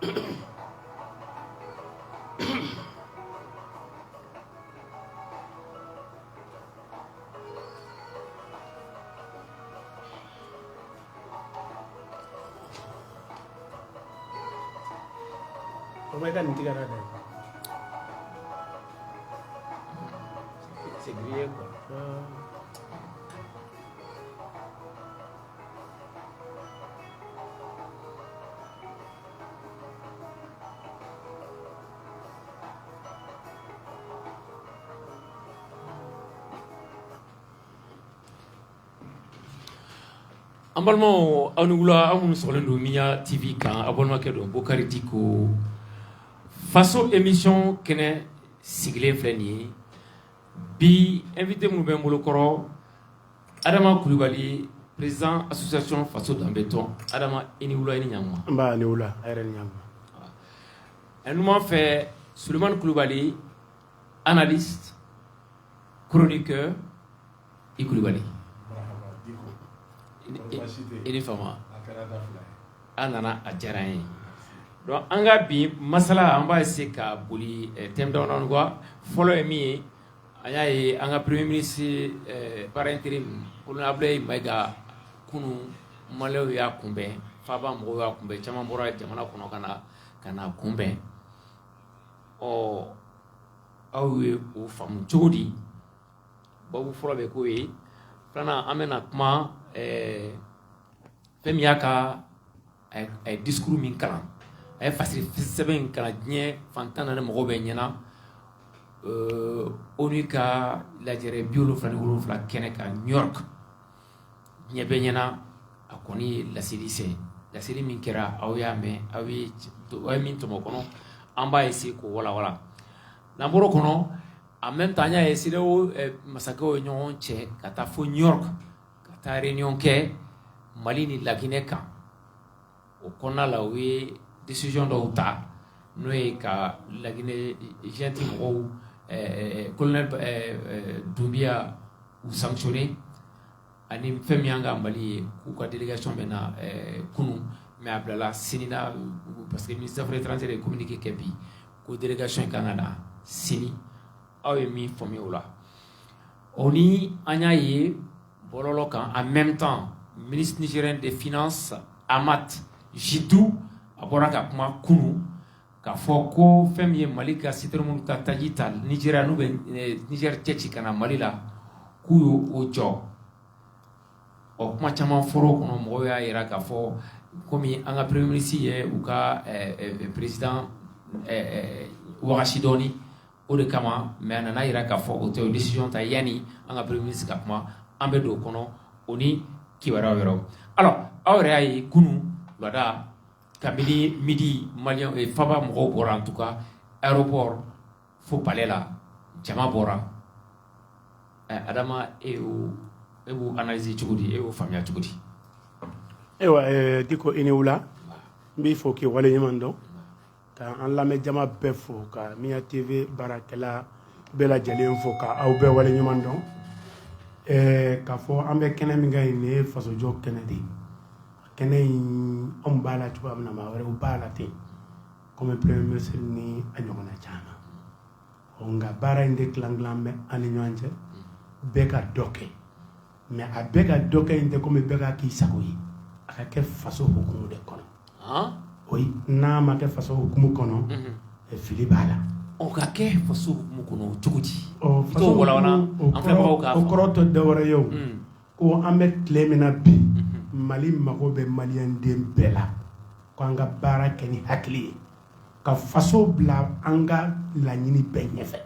O ma i ka nin tigɛra dɛ. C'est grillé, quoi. Ah. An balimaw, aw ni wula. Aw minnu sɔgɔlen don Miya TV kan, aw balimakɛ don Bokari Diko. Faso émission kɛnɛ sigilen filɛ nin ye. Bi, invité minnu bɛ n bolo kɔrɔ, Adama Kulibali, président association Faso Danbe Tɔn. Adama, i ni wula, i ni ɲankuma. N ba, ni wula, a yɛrɛ ni ɲankuma. Numan fɛ, Sulemani Kulibali, analyste, chroniqueur. I Kulibali, i ni fama. A nana, a diyara an ye. Donc an ka bi masala, an b'a essayer ka boli thème damadɔni quoi. Fɔlɔ ye min ye, an y'a ye an ka premier ministre par intérim, colonel Abdoulaye Maïga, kunun maliyɛnw y'a kunbɛn, faaba mɔgɔw y'a kunbɛn, caman bɔra jamana kɔnɔ ka na kunbɛn. Ɔ, aw ye o faamu cogo di? Babu fɔlɔ bɛ k'o ye. Filanan, an bɛna kuma fɛn min y'a ka a ye discours min kalan, a ye fasiri sɛbɛn in kalan diɲɛ fantan naani mɔgɔw bɛ ɲɛna, ONU ka lajɛrɛ 77 kɛnɛ kan New York, diɲɛ bɛɛ ɲɛna. A kɔni ye laseli sɛ, laseli min kɛra, aw y'a mɛn, aw ye min tɔmɔ kɔnɔ, an b'a essayer k'o walawala. N'an bɔr'o kɔnɔ, en même temps, an y'a ye CEDEAO masakɛw ye ɲɔgɔn cɛ ka taa fo New York ka taa réunion kɛ Mali ni Laginɛ kan. O kɔnɔna la, u ye décision dɔw ta, n'o ye ka Laginɛ junte mɔgɔw, colonel Doumbouya, u sanctionner, ani fɛn min y'an ka Mali ye, k'u ka délégation bɛ na kunun, mais a bilala sini na, parce que ministre des Affaires étrangères ye communiqué kɛ bi ko délégation in kan ka na sini. Aw ye min faamuya o la? O ni an y'a ye bɔlɔlɔ kan, en même temps, ministre nigérien des Finances, Ahmat Jiddou, a bɔra ka kuma kunun k'a fɔ ko fɛn min ye Mali ka citerne minnu ka taji ta Nigéria, n'u bɛ Niger cɛ ci ka na Mali la, k'u y'o o jɔ. Ɔ, kuma caman fɔra o kɔnɔ. Mɔgɔw y'a jira k'a fɔ komi an ka premier ministre ye u ka président wagasi dɔɔni, o de kama. Mais a nana jira k'a fɔ o tɛ, o décision ta yanni an ka premier ministre ka kuma. An bɛ don o kɔnɔ, o ni kibaruyaw yɛrɛ. Alors, aw yɛrɛ y'a ye kunun wulada, kabini midi, maliyɛn faba mɔgɔw bɔra, en tout cas aéroport fo palais la, jama bɔra. Adama, e b'o analyser cogo di? E y'o faamuya cogo di? Ayiwa Diko, i ni wula. N b'i fo k'i waleɲuman dɔn, ka an lamɛn jama bɛɛ fo, ka Miya TV baarakɛla bɛɛ lajɛlen fo, ka aw bɛɛ waleɲuman dɔn. K'a fɔ an bɛ kɛnɛ min kan yen, nin ye fasojɔ kɛnɛ de ye. Kɛnɛ in, anw b'a la cogoya min na, maa wɛrɛw b'a la ten, komi premier ministre ni a ɲɔgɔnna caman. Ɔ, nka baara in de tilan tilan bɛ an ni ɲɔgɔn cɛ, bɛɛ ka dɔ kɛ. Mais a bɛɛ ka dɔ kɛ in tɛ komi bɛɛ ka k'i sago ye, a ka kɛ faso hukumu de kɔnɔ. Oui, n'a ma kɛ faso hukumu kɔnɔ, fili b'a la. O ka kɛ faso hukumu kɔnɔ cogo di? Ɔ, I t'o walawala o an filɛbagaw k'a o faamu. kɔrɔ tɛ dɔwɛrɛ ye o, ko an bɛ tile min na bi, Mali mago bɛ maliyɛnden bɛɛ la, ko an ka baara kɛ ni hakili ye, ka faso bila an ka laɲini bɛɛ ɲɛfɛ,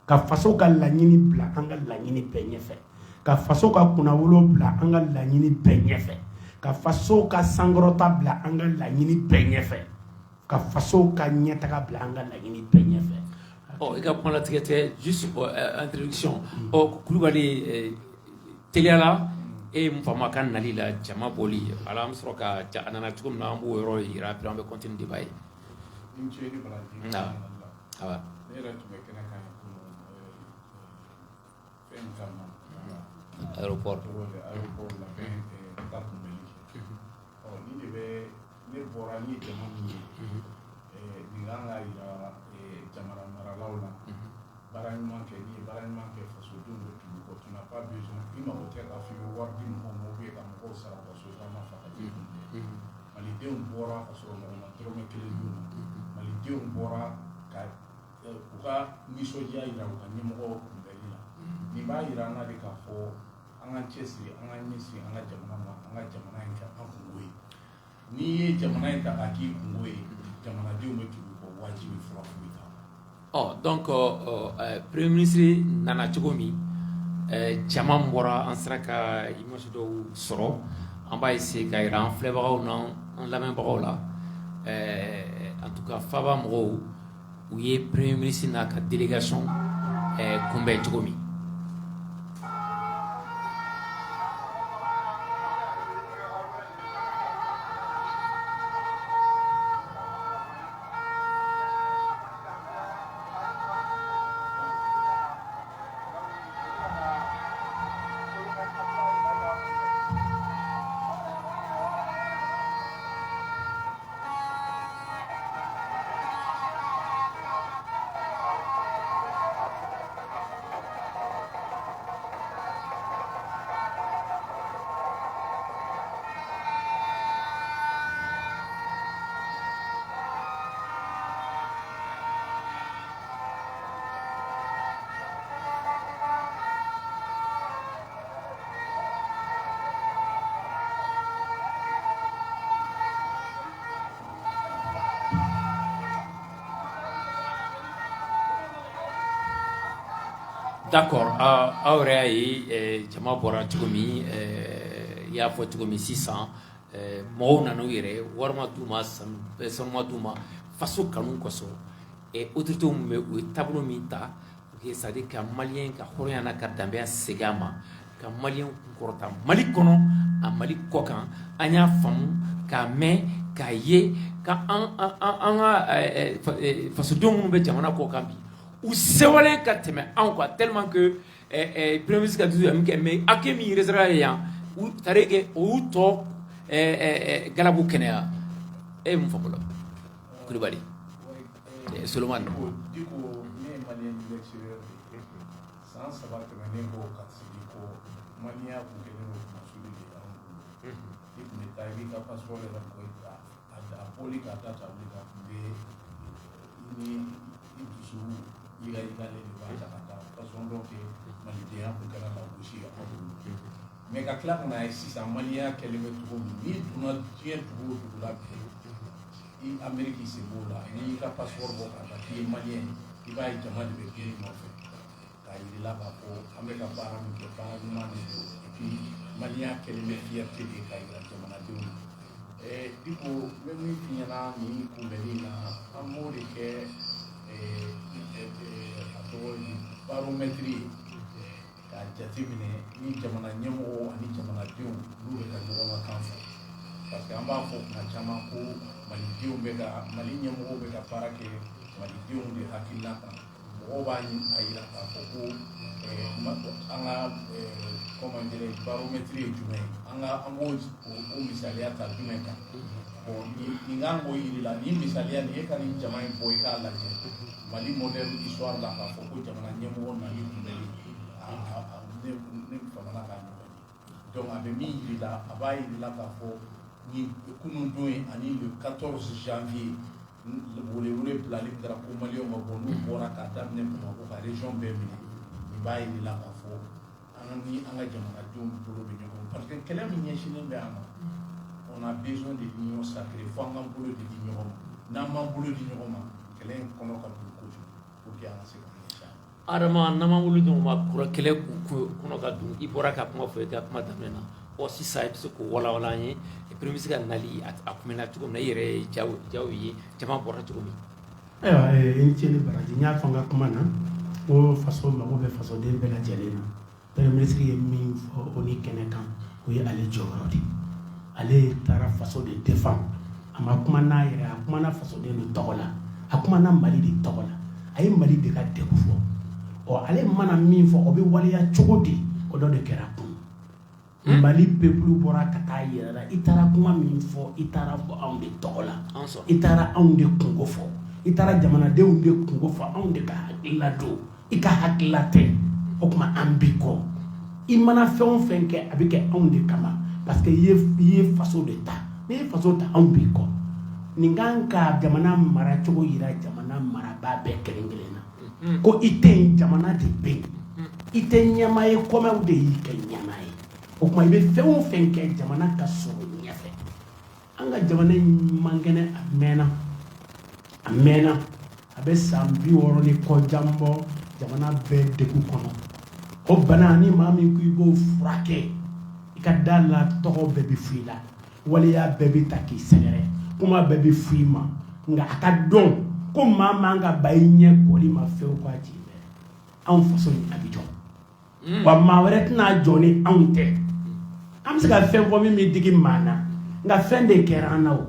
ka faso ka laɲini bila an ka laɲini bɛɛ ɲɛfɛ, ka faso ka kunnawolo bila an ka laɲini bɛɛ ɲɛfɛ, ka faso ka sankɔrɔta bila an ka laɲini bɛɛ ɲɛfɛ, ka faso ka ɲɛtaga bila an ka laɲini bɛɛ ɲɛfɛ. Ɔ, i ka kuma latigɛ tɛ, juste introduction. Ɔ, Kulubali, teliyala, e ye mun faamu a ka nali la, jama bɔli ala? An bɛ sɔrɔ ka ja, a nana cogo min na, an b'o yɔrɔ yira, puis an bɛ continuer débat ye. I ni ce, i ni baraji. Nka awa. Ne yɛrɛ tun bɛ kɛnɛ kan yen kunun, fɛn in kama. Aéroport. Tɔgɔ de aéroport labɛn, ka taa kunbɛnli kɛ. Ɔ, nin de bɛ Ne bɔra ni jama min ye, nin kan ka yira jamana maralaw la. Baara ɲuman kɛ, n'i ye baara ɲuman kɛ, fasodenw bɛ tugu kɔ. Tu n'as pas besoin, i mago tɛ k'a fɔ i bɛ wari di mɔgɔw ma ou bien ka mɔgɔw sara u ka sotarama fa ka t'i kunbɛn. Malidenw bɔra ka sɔrɔ mɔgɔ ma dɔrɔmɛ kelen d'u ma. Malidenw bɔra ka u ka nisɔndiya yira u ka ɲɛmɔgɔ kunbɛnli la. Nin b'a yira an na de k'a fɔ an k'an cɛsiri, an k'an ɲɛsin an ka jamana ma, an ka jamana in kɛ an kungo ye. N'i ye jamana in ta k'a k'i kungo ye, jamanadenw bɛ tugu i kɔ, wajibi, fura foyi t'a la. Ɔ, donc premier ministre nana cogo min, jama bɔra, an sera ka image dɔw sɔrɔ. An b'a essayer ka yira an filɛbagaw n'an lamɛnbagaw la. En tout cas, faba mɔgɔw, u ye premier ministre n'a ka délégation kunbɛn cogo min. D'accord, aw yɛrɛ y'a ye jama bɔra cogo min, i y'a fɔ cogo min sisan, mɔgɔw nana u yɛrɛ, wari ma d'u ma, sanu ma d'u ma, faso kanu kosɔn. Autorités min bɛ, u ye taabolo min ta, c'est à dire ka malien ka hɔrɔnya n'a ka danbeya segin a ma, ka malien kunkɔrɔta Mali kɔnɔ a Mali kɔ kan. An y'a faamu k'a mɛn k'a ye ka an ka fasodenw minnu bɛ jamana kɔ kan bi, u sewalen ka tɛmɛ anw kan, tellement que premier ministre ka discours min kɛ, mais accueil min réservé yan, u c'est à dire que o y'u tɔ galabu kɛnɛya. E ye mun faamu o la, Kulubali Solomani? Diko, ne ye malien de l'extérieur de ye. San 3 tɛmɛnen kɔ ka segin kɔ, maliyɛnya kun kɛlen don kumasuli de ye anw bolo. I tun bɛ taa, i b'i ka passeport yɛrɛ bɔ, a bɔli k'a da tabali kan tun bɛ i ni i dusu yigayigalen de b'a ta ka taa façon dɔ kɛ. Malidenya kun kɛra lagosi ye anw bolo. Mais ka tila ka na ye sisan, maliyɛnya kɛlen bɛ cogo min, n'i donna diɲɛ dugu o dugu la bi, i Amérique sen b'o la, n'i y'i ka passeport bɔ k'a da k'i ye malien ye, i b'a ye jama de bɛ girin i nɔfɛ k'a yir'i la k'a fɔ an bɛ ka baara min kɛ, baara ɲuman de don. Et puis maliyɛnya kɛlen bɛ fierté de ye k'a yira jamanadenw na. Diko, n bɛ min f'i ɲɛna nin kunbɛnni in na, an b'o de kɛ a tɔgɔ ye baromètre ye k'a jateminɛ ni jamana ɲɛmɔgɔw ani jamanadenw n'u bɛ ka ɲɔgɔn ka kan fɔ. Parce que an b'a fɔ kuma caman ko malidenw bɛ ka, Mali ɲɛmɔgɔw bɛ ka baara kɛ malidenw de hakilina kan. Mɔgɔw b'a a yira k'a fɔ ko an ka, comment dirais, baromètre ye jumɛn ye, an ka an b'o o misaliya ta jumɛn kan? Bon, nin kan k'o yir'i la, nin misaliya nin, e ka nin jama in bɔ i k'a lajɛ Mali moderne histoire la, k'a fɔ ko jamana ɲɛmɔgɔ nali kunbɛnli, ne famana k'a ɲɔgɔn ye. Donc a bɛ min yir'i la, a b'a yir'i la k'a fɔ ni kunun don ye ani le 14 janvier welewele bilali min kɛra ko maliyɛnw ka bɔ, n'u bɔra k'a daminɛ Bamakɔ ka région bɛɛ minɛ, nin b'a yir'i la k'a fɔ an ni an ka jamanadenw bolo bɛ ɲɔgɔn, parce que kɛlɛ min ɲɛsinnen bɛ an ma, on a besoin de l'union sacrée. Fo an k'an bolo de di ɲɔgɔn ma. N'an m'an bolo di ɲɔgɔn ma, kɛlɛ in kɔnɔ ka don kojugu pour que an ka se ka ɲɛsin a ma. Adama, n'an m'an bolo di ɲɔgɔn ma, kɔrɔ kɛlɛ kɔnɔ ka don. I bɔra ka kuma fɔ i ka kuma daminɛ na. Ɔ, sisan i bɛ se k'o walawala an ye, premier ministre ka nali a kunbɛnna cogo min na, i yɛrɛ ye jaw ye, jama bɔra cogo min. Ayiwa, i ni ce ni baraji. N y'a fɔ n ka kuma na ko faso mago bɛ fasoden bɛɛ lajɛlen na. Premier ministre ye min fɔ o ni kɛnɛ kan, o ye ale jɔyɔrɔ de ye. Ale taara faso de défend. A ma kuma n'a yɛrɛ, a kumana fasoden de tɔgɔ la, a kumana Mali de tɔgɔ la, a ye Mali de ka degun fɔ. Ɔ, ale mana min fɔ, o bɛ waleya cogo di? O dɔ de kɛra kun. Mali peuple bɔra ka taa yɛrɛ la. I taara kuma min fɔ, i taara fɔ anw de tɔgɔ la, i taara anw de kunko fɔ, i taara jamanadenw de kunko fɔ, anw de ka hakilila don, i ka hakilila tɛ. O tuma an b'i kɔ. I mana fɛn o fɛn kɛ, a bɛ kɛ anw de kama, parce que i ye faso de ta. N'i ye faso ta, anw b'i kɔ. Nin kan ka jamana maracogo yira jamana marabaa bɛɛ kelen kelen na ko i tɛ yen, jamana de bɛ yen. I tɛ ɲɛmaa ye, kɔmɛw de y'i kɛ ɲɛmaa ye. O tuma i bɛ fɛn o fɛn kɛ, jamana ka sɔrɔ ɲɛfɛ. An ka jamana in man kɛnɛ, a mɛnna, a mɛnna, a bɛ san 60 ni kɔ jan bɔ. Jamana bɛɛ degun kɔnɔ. O bana, ni maa min ko i b'o furakɛ, i ka da la, tɔgɔ bɛɛ bɛ fɔ i la, waleya bɛɛ bɛ ta k'i sɛgɛrɛ, kuma bɛɛ bɛ fɔ i ma. Nka a ka dɔn ko maa man ka ba i ɲɛ kɔli ma fewu k'a ci bɛɛ. Anw faso in, a bɛ jɔ wa, maa wɛrɛ tɛna jɔ ni anw tɛ. An bɛ se ka fɛn fɔ min bɛ digi maa na, nka fɛn de kɛra an na. O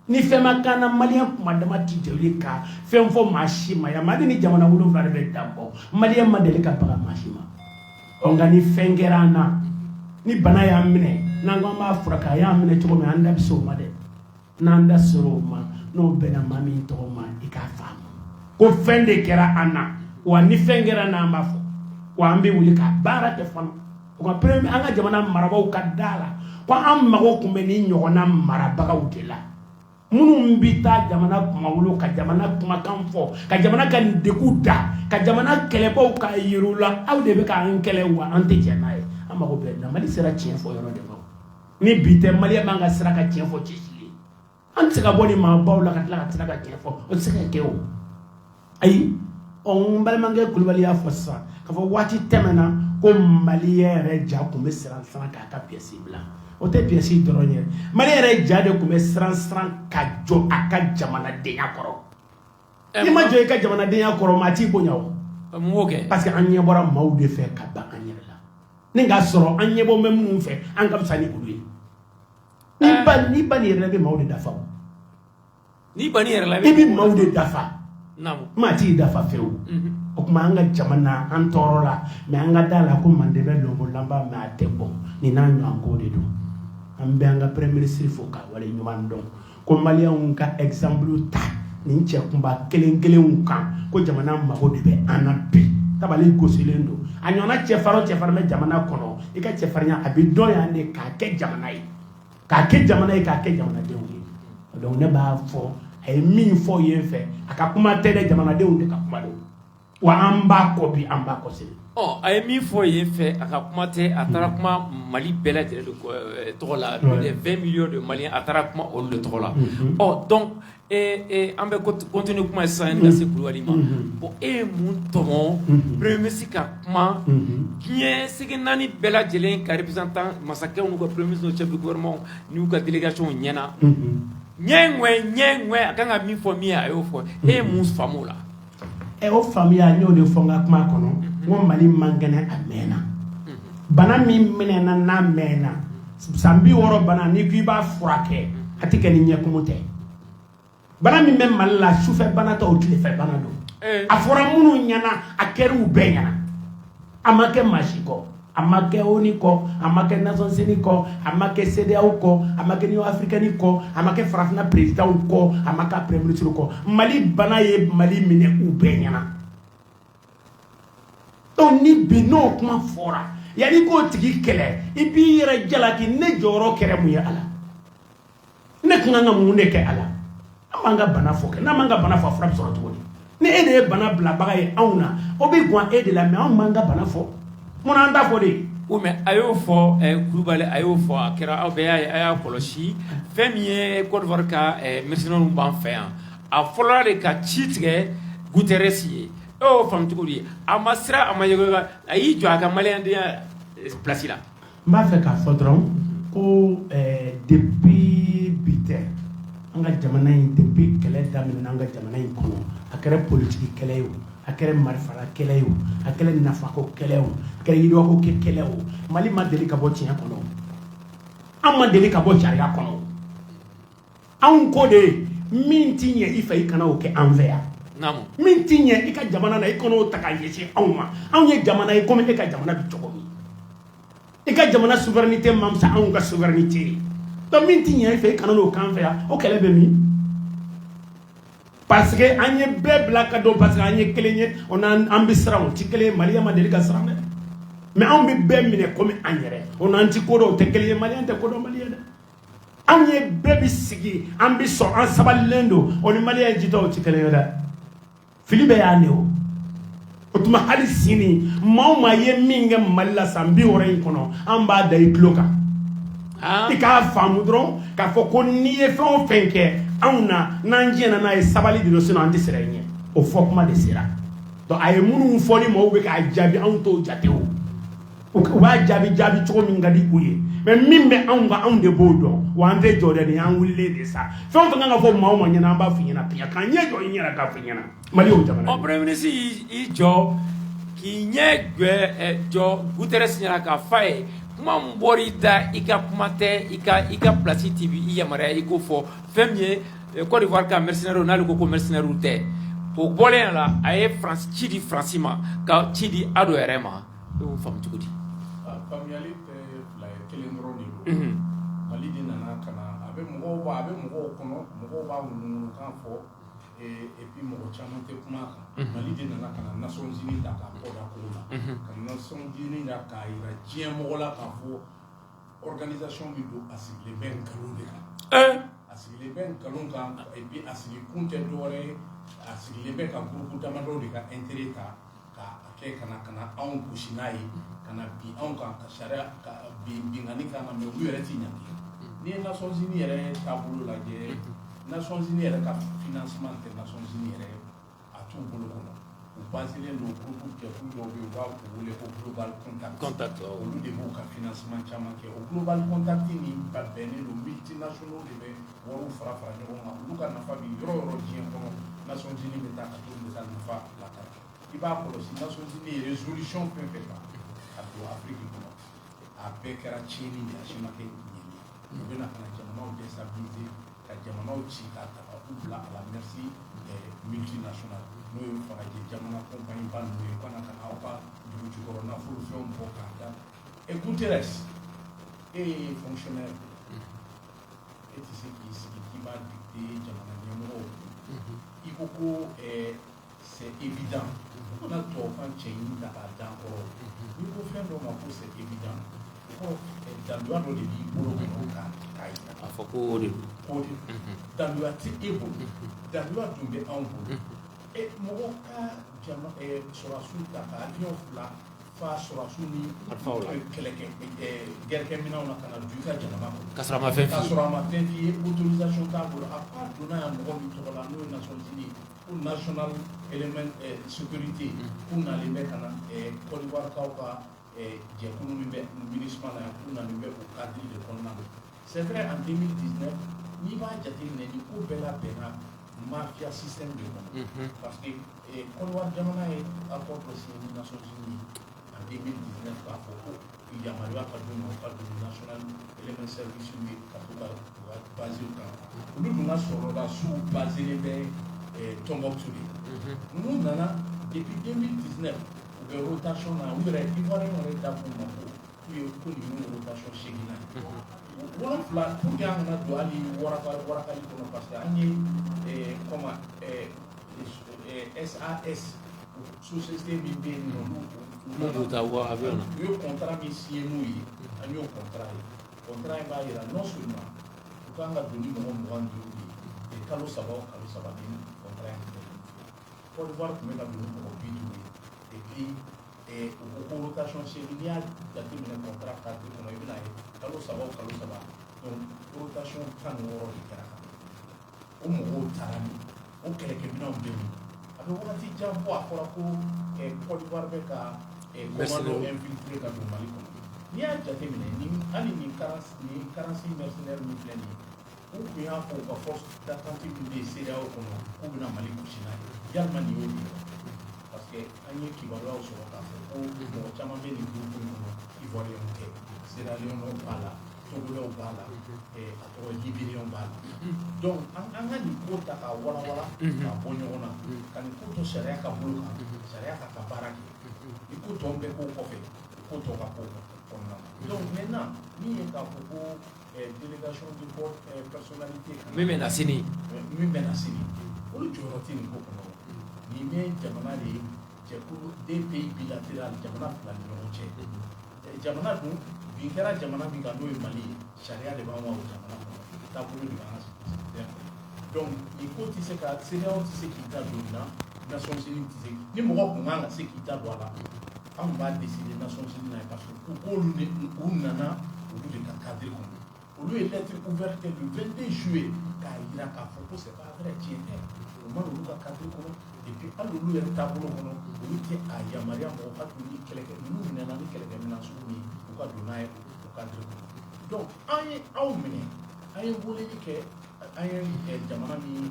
ni fɛn ma k'an na, maliyɛn kuma dama ti jɛ ka fɛn fɔ maa si ma yan. Mali ni jamana 7 de bɛ dan bɔ. Maliyɛn ma deli ka baga maa si ma. Ɔ, nka ni fɛn kɛra an na, ni bana y'an minɛ, n'an ko an b'a furakɛ, a y'an minɛ cogo min, an da bɛ se o ma dɛ. N'an da sera o ma, n'o bɛnna maa min tɔgɔ ma, i k'a faamu ko fɛn de kɛra an na. Wa ni fɛn kɛra an na, an b'a fɔ, wa an bɛ wuli ka baara kɛ fana. O ka premier, an ka jamana marabaaw ka da la ko an mago tun bɛ ni ɲɔgɔnna marabagaw de la, minnu bɛ taa jamana kunnawolo, ka jamana kumakan fɔ, ka jamana ka degun da, ka jamana kɛlɛbaw ka yir'u la. Aw de bɛ k'an kɛlɛ, wa an tɛ jɛn n'a ye. An mago bɛ na. Mali sera tiɲɛ fɔ yɔrɔ de ma. Ni bi tɛ, maliyɛn man ka sira ka tiɲɛ fɔ cɛ si ye. An tɛ se ka bɔ ni maabaw la ka tila ka sira ka tiɲɛ fɔ, o tɛ se ka kɛ o. Ayi, ɔ, n balimakɛ Kulubali y'a fɔ sisan k'a fɔ waati tɛmɛna ko maliyɛn yɛrɛ ja tun bɛ siran siran k'a ka pièce bila. O tɛ pièce dɔrɔn ye, mali yɛrɛ ja de tun bɛ siran siran ka jɔ a ka jamanadenya kɔrɔ. N'i ma jɔ i ka jamanadenya kɔrɔ, maa t'i bonya o. Mun b'o kɛ? Parce que an ɲɛ bɔra maaw de fɛ ka ban an yɛrɛ la. Ni k'a sɔrɔ an ɲɛ bɔ bɛ minnu fɛ, an ka fisa ni olu ye. N'i ba nin yɛrɛ la, i bɛ maaw de dafa o. N'i banni yɛrɛ la, i bɛ maaw de dafa. Naamu. Maa t'i dafa fewu. O tuma an ka jamana, an tɔɔrɔ la, mais an ka da la ko mande bɛ lɔnbɔ lanba, mais a tɛ bɔ. Nin n'a ɲɔgɔn ko de don. An bɛ an ka premier ministre fo k'a wale ɲuman dɔn ko maliyɛnw ka exemple ta nin cɛ kunba kelen kelenw kan, ko jamana mago de bɛ an na bi. Tabali gosilen don. A ɲɔgɔnna cɛfarin o cɛfarin bɛ jamana kɔnɔ, i ka cɛfarinya a bɛ dɔn yan de, k'a kɛ jamana ye, k'a kɛ jamana ye, k'a kɛ jamanadenw ye. Donc ne b'a fɔ, a ye min fɔ yen fɛ, a ka kuma tɛ dɛ, jamanadenw de ka kuma don. Wa an b'a kɔ bi, an b'a kɔ sini. Ɔ, a ye min fɔ yen fɛ, a ka kuma tɛ. A taara kuma Mali bɛɛ lajɛlen de tɔgɔ la, plus de 20 millions de Maliens, a taara kuma olu de tɔgɔ la. Ɔ, donc an bɛ continuer kuma ye sisan ka se Kulubali ma. Bon, e ye mun tɔmɔ premier ministre ka kuma diɲɛ segi naani bɛɛ lajɛlen ka représentant, masakɛw n'u ka premier ministre, chef de gouvernement n'u ka délégation ɲɛna, ɲɛ ŋwɛ ɲɛ ŋwɛ, a kan ka min fɔ min ye, a y'o fɔ. E ye mun faamu o la? Ɛ, o faamuya, n y'o de fɔ n ka kuma kɔnɔ, n ko Mali man kɛnɛ, a mɛnna. Bana min minɛna n'a mɛnna, san 60 bana, n'i ko i b'a furakɛ, a tɛ kɛ ni ɲɛkumu tɛ. Bana min bɛ Mali la, sufɛ bana tɛ o, tilefɛ bana don. A fɔra minnu ɲɛna, a kɛra u bɛɛ ɲɛna, a ma kɛ maa si kɔ. A ma kɛ ONU kɔ, a ma kɛ Nations Unies kɔ, a ma kɛ CEDEAO kɔ, a ma kɛ Union africaine kɔ, a ma kɛ farafinna présidentw kɔ, a ma kɛ premier ministre kɔ. Mali bana ye Mali minɛ u bɛɛ ɲɛna. Donc ni bi n'o kuma fɔra, yanni k'o tigi kɛlɛ, i b'i yɛrɛ jalaki: ne jɔyɔrɔ kɛra mun ye a la? Ne kun kan ka mun de kɛ a la? An b'an ka bana fɔ kɛ. N'an m'an ka bana fɔ, a fura bɛ sɔrɔ cogo di? Ni e de ye bana bilabaga ye anw na, o bɛ guwan e de la. Mais anw m'an ka bana fɔ, munna an t'a fɔ de? Oui, mais a y'o fɔ, Kulubali, a y'o fɔ, a kɛra, aw bɛɛ y'a ye, a y'a kɔlɔsi. Fɛn min ye Côte d'Ivoire ka mercenaires b'an fɛ yan, a fɔlɔla de ka ci tigɛ Guterres ye. E y'o faamu cogo di? A ma siran, a ma yɛgɛyɛgɛ, a y'i jɔ a ka maliyɛndenya place la. N b'a fɛ k'a fɔ dɔrɔn ko depuis bi tɛ, an ka jamana in, depuis kɛlɛ daminɛna an ka jamana in kɔnɔ, a kɛra politiki kɛlɛ ye o, a kɛra marifala kɛlɛ ye o, a kɛra nafako kɛlɛ o, a kɛra yiriwako kɛlɛ o, Mali ma deli ka bɔ tiɲɛ kɔnɔ, an ma deli ka bɔ sariya kɔnɔ. Anw ko de, min ti ɲɛ i fɛ, i kana o kɛ an fɛ yan. Min ti ɲɛ i ka jamana na, i kana o ta ka ɲɛsin anw ma. Anw ye jamana ye komi e ka jamana bɛ cogo min. I ka jamana souveraineté man fisa anw ka souveraineté ye. Donc min ti ɲɛ i fɛ, i kana n'o k'an fɛ yan. O kɛlɛ bɛ min? Parce que an ye bɛɛ bila ka don, parce que an ye kelen ye. On an bɛ siran, o ti kelen ye. Maliyɛn ma deli ka siran dɛ, mais anw bɛ bɛɛ minɛ komi an yɛrɛ. O n'an ti ko dɔn, o tɛ kelen ye. Maliyɛn tɛ ko dɔn, maliyɛn dɛ. Anw ye bɛɛ bɛ sigi, an bɛ sɔn, an sabalilen don. O ni maliyɛn jitɔ, o ti kelen ye dɛ. Fili bɛɛ y'a ne o. O tuma, hali sini, maa o maa ye min kɛ Mali la san 60 in kɔnɔ, an b'a da i tulo kan. I k'a faamu dɔrɔn k'a fɔ ko n'i ye fɛn o fɛn kɛ anw na, n'an jɛnna n'a ye, sabali de don, sinon an tɛ sira i ɲɛ. O fɔ kuma de sera. Donc a ye minnu fɔ ni maaw bɛ k'a jaabi, anw t'o jate. O u b'a jaabi jaabi cogo min ka di u ye, mais min bɛ anw kan, anw de b'o dɔn. Wa an tɛ jɔ dɛ, nin y'an wulilen de sa. Fɛn o fɛn kan ka fɔ maa o maa ɲɛna, an b'a f'i ɲɛna piyan, k'an ɲɛ jɔ i ɲɛna, k'a f'i ɲɛna. Mali y'o jamana ye. Premier ministre y'i jɔ k'i ɲɛ jɔ Guterres ɲɛna k'a f'a ye: kuma min bɔra i da, i ka kuma tɛ, i ka place ti i yamaruya i k'o fɔ. Fɛn min ye Côte d'Ivoire ka mercenaires, n'ale ko ko mercenaires tɛ, o bɔlen a la, a ye France ci di France ma, ka ci di Ado yɛrɛ ma. E y'o faamu cogo di? Faamuyali tɛ fila ye, kelen dɔrɔn de don. Mali de nana ka na, a bɛ mɔgɔw b'a, a bɛ mɔgɔw kɔnɔ, mɔgɔw b'a ŋunuŋunukan fɔ, et puis mɔgɔ caman tɛ kuma a kan. Mali de nana ka na Nations Unies ta k'a kɔ da kogo la, ka Nations Unies ta k'a yira diɲɛ mɔgɔ la k'a fɔ organisation min don, a sigilen bɛ nkalon de kan. A sigilen bɛ nkalon kan, et puis a sigi kun tɛ dɔwɛrɛ ye, a sigilen bɛ ka groupe damadɔ de ka intérêt ta k'a kɛ ka na anw gosi n'a ye, ka na bin anw kan, ka sariya ka bin binkanni k'an kan, mais olu yɛrɛ ti ɲangi. N'i ye Nations Unies yɛrɛ taabolo lajɛ, Nations Unies yɛrɛ ka financement tɛ, Nations Unies yɛrɛ a t'u bolo kɔnɔ. U baselen don groupe, jɛkulu dɔw bɛ yen, u b'a wele ko Global Compact. Contact. Olu de b'u ka financement caman kɛ. O Global Compact nin ba bɛnnen don, multinationaux de bɛ wariw fara fara ɲɔgɔn kan. Olu ka nafa bɛ yɔrɔ o yɔrɔ diɲɛ kɔnɔ, Nations Unies bɛ taa ka t'olu de ka nafa lakana. I b'a kɔlɔsi, Nations Unies ye résolution fɛn fɛn ta ka don Afrique kɔnɔ, a bɛɛ kɛra tiɲɛni de ye, a si ma kɛ ɲɛli ye. U bɛna ka na jamanaw déstabiliser, ka jamanaw ci k'a ta ka u bila à la merci des multinationales, n'o ye farajɛ jamana compagnie ba ninnu ye, u kana ka na aw ka dugu jukɔrɔ nafolo fɛnw bɔ k'a da. Et Guterres, e ye fonctionnaire de ye, e tɛ se k'i sigi k'i b'a dicter jamana ɲɛmɔgɔw kun. I ko ko c'est évident, u kana tubabukan cɛɲi ta k'a d'an kɔrɔ. N'i ko fɛn dɔ ma ko c'est évident, o kɔrɔ daluya dɔ de b'i bolo kɔnɔ k'a yira. A fɔ ko o de don. K'o de don. Daluya tɛ e bolo, daluya dun bɛ anw bolo. E mɔgɔ ka jama sɔrɔdasiw ta ka avion fila fa sɔrɔdasiw ni marifaw la, kɛlɛkɛ guerre-kɛminɛnw na, ka na don i ka jamana kɔnɔ. Ka sɔrɔ a ma fɛn k'a f'i ye. Sɔrɔ a ma fɛn f'i ye, autorisation t'a bolo. A ko a donna yan mɔgɔ min tɔgɔ la, n'o ye Nations Unies ye, ko national element sécurité, k'u nalen bɛ ka na Côte d'Ivoire kaw ka jɛkulu min bɛ MINUSMA na yan, k'u nalen bɛ o cadre de kɔnɔna na. C'est vrai, en 2019, n'i b'a jateminɛ, ni ko bɛɛ labɛnna mafia système de kɔnɔ, parce que Côte d'Ivoire jamana ye accord dɔ signé ni Nations Unies en 2019, k'a fɔ ko yamaruya ka d'u ma, u ka don national element service ye, ka to ka u ka base kan. Olu dun ka sɔrɔdasiw baselen bɛ Tombouctou de. Ninnu nana depuis 2019, u bɛ rotation na. U yɛrɛ, Ivoirien yɛrɛ da k'u ma ko k'u ye ko nin ye rotation seginna ye, wolonfila, pour que an kana don hali waraka warakali kɔnɔ, parce que an ye comment SAS société min bɛ yen nɔ, n'u N'u b'u ta bɔ avion na. U ye contrat min signé n'u ye, an y'o contrat ye. Contrat in b'a jira, non seulement u kan ka don ni mɔgɔ 25 de ye kalo saba o kalo saba ni contrat in tun bɛ. Côte d'Ivoire tun bɛ ka don ni mɔgɔ 50 ye. Et puis u ko ko rotation seegin. N'i y'a jateminɛ contrat cadre kɔnɔ, i bɛna ye kalo saba o kalo saba, donc rotation 16 de kɛra. Kan o mɔgɔw taara min, o kɛlɛkɛminɛnw bɛ min? A bɛ wagati jan bɔ, a fɔra ko Côte d'Ivoire bɛ ka commando infiltré ka don Mali kɔnɔ. N'i y'a jateminɛ, ni hali nin 46 mercenaires min filɛ nin ye, u tun y'a fɔ u ka force d'attente min bɛ yen CEDEAO kɔnɔ, k'u bɛna Mali gosi n'a ye. Yalima nin y'o de ye wa? Parce que an ye kibaruyaw sɔrɔ k'a fɔ ko mɔgɔ caman bɛ nin groupe in kɔnɔ, Ivoirien tɛ, Sierra Leone b'a la, Togolais b'a la, a tɔgɔ Libériens b'a la. Donc an ka nin ko ta k'a walawala k'a bɔ ɲɔgɔn na, ka nin ko to sariya ka bolo kan, sariya ka baara kɛ. Ni ko tɔ bɛɛ k'o kɔfɛ, ko tɔ ka k'o kɔfɛ. kɔnɔna na. Donc maintenant, min ye k'a fɔ ko délégation de haute personnalité min bɛ na sini, min bɛ na sini, olu jɔyɔrɔ tɛ nin ko kɔnɔ. Nin bɛ jamana de ye, jɛkulu deux pays bilatéral, jamana fila ni ɲɔgɔn cɛ. Jamana dun bin kɛra jamana min kan, n'o ye Mali ye, sariya de b'an ka o jamana kɔnɔ, taabolo de b'an ka système kɔnɔ. Donc nin ko tɛ se ka, CEDEAO tɛ se k'i da don nin na, Nations Unies tɛ se. Ni mɔgɔ kun kan ka se k'i da don a la, an b'a décider Nations Unies na, parce que ko k'olu ni u nana olu de ka cadre kɔnɔ. Olu ye lettre ouverte kɛ le 22 juillet k'a yira k'a fɔ ko c'est pas vrai, tiɲɛ tɛ, o ma olu ka cadre kɔnɔ. Et puis hali olu yɛrɛ taabolo kɔnɔ, olu tɛ a yamaruya mɔgɔ ka don ni kɛlɛkɛ ninnu minɛna ni kɛlɛkɛminɛn sugu min ye, u ka don n'a ye o cadre kɔnɔ. Donc an ye aw minɛ, an ye weleli kɛ, an ye jamana min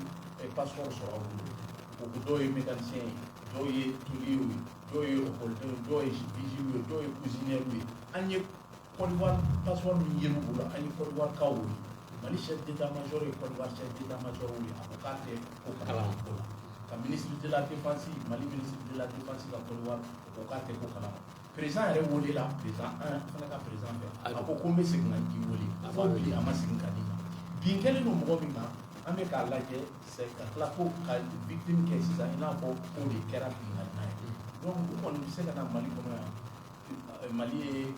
passeport sɔrɔ aw bolo, o dɔw ye mécanicien ye, dɔw ye tôlier ye, dɔw ye école ye, dɔw ye vigile ye, dɔw ye cuisinière ye. An ye Côte d'Ivoire passeport min ye bolo, an ye Côte d'Ivoire kaw ye. Mali chef d'état-major ye Côte d'Ivoire chef d'état-major ye, a ko k'a tɛ ko kalama ko la. Ka ministre de la Défense, Mali ministre de la Défense ka Côte d'Ivoire, o ko k'a tɛ ko kalama. Président yɛrɛ welela, président an fana ka président fɛ, a ko ko n bɛ segin ka k'i wele, fo bi a ma segin ka di ma. Bin kɛlen don mɔgɔ min kan, an bɛ k'a lajɛ, c'est ka tila ko ka victime kɛ sisan, i n'a fɔ ko de kɛra binkanni na ye. Donc u kɔni bɛ se ka na Mali kɔnɔ yan. Mali ye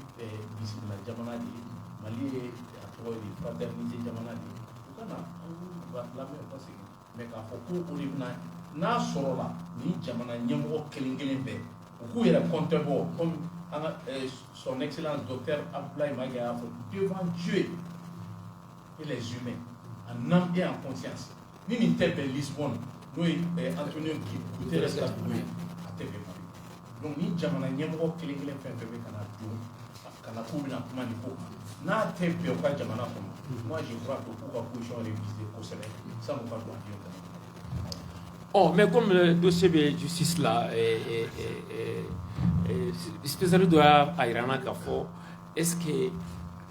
bisimila jamana de ye, Mali ye a tɔgɔ ye di, fraternité jamana de ye. U ka na, an k'u lamɛn, u ka segin. Mais k'a fɔ ko o de bɛna n'a sɔrɔla nin jamana ɲɛmɔgɔ kelen kelen bɛɛ u k'u yɛrɛ compte bɔ, comme an ka son excellence docteur Abdoulaye Maïga y'a fɔ, devant Dieu et les humains, en âme et en conscience, ni nin tɛ bɛn Lisbonne, n'o ye Antonio Guterres ka dugu ye, a tɛ bɛn Mali. Donc ni jamana ɲɛmɔgɔ kelen kelen fɛn fɛn bɛ ka na don ka na k'u bɛna kuma nin ko kan, n'a tɛ bɛn u ka jamana kɔnɔ, moi je crois que k'u ka position réviser kosɛbɛ san'u ka don avion kɔnɔ. Oh, mais comme le dossier bɛ justice la, spécialiste dɔ y'a yira n na k'a fɔ, est ce que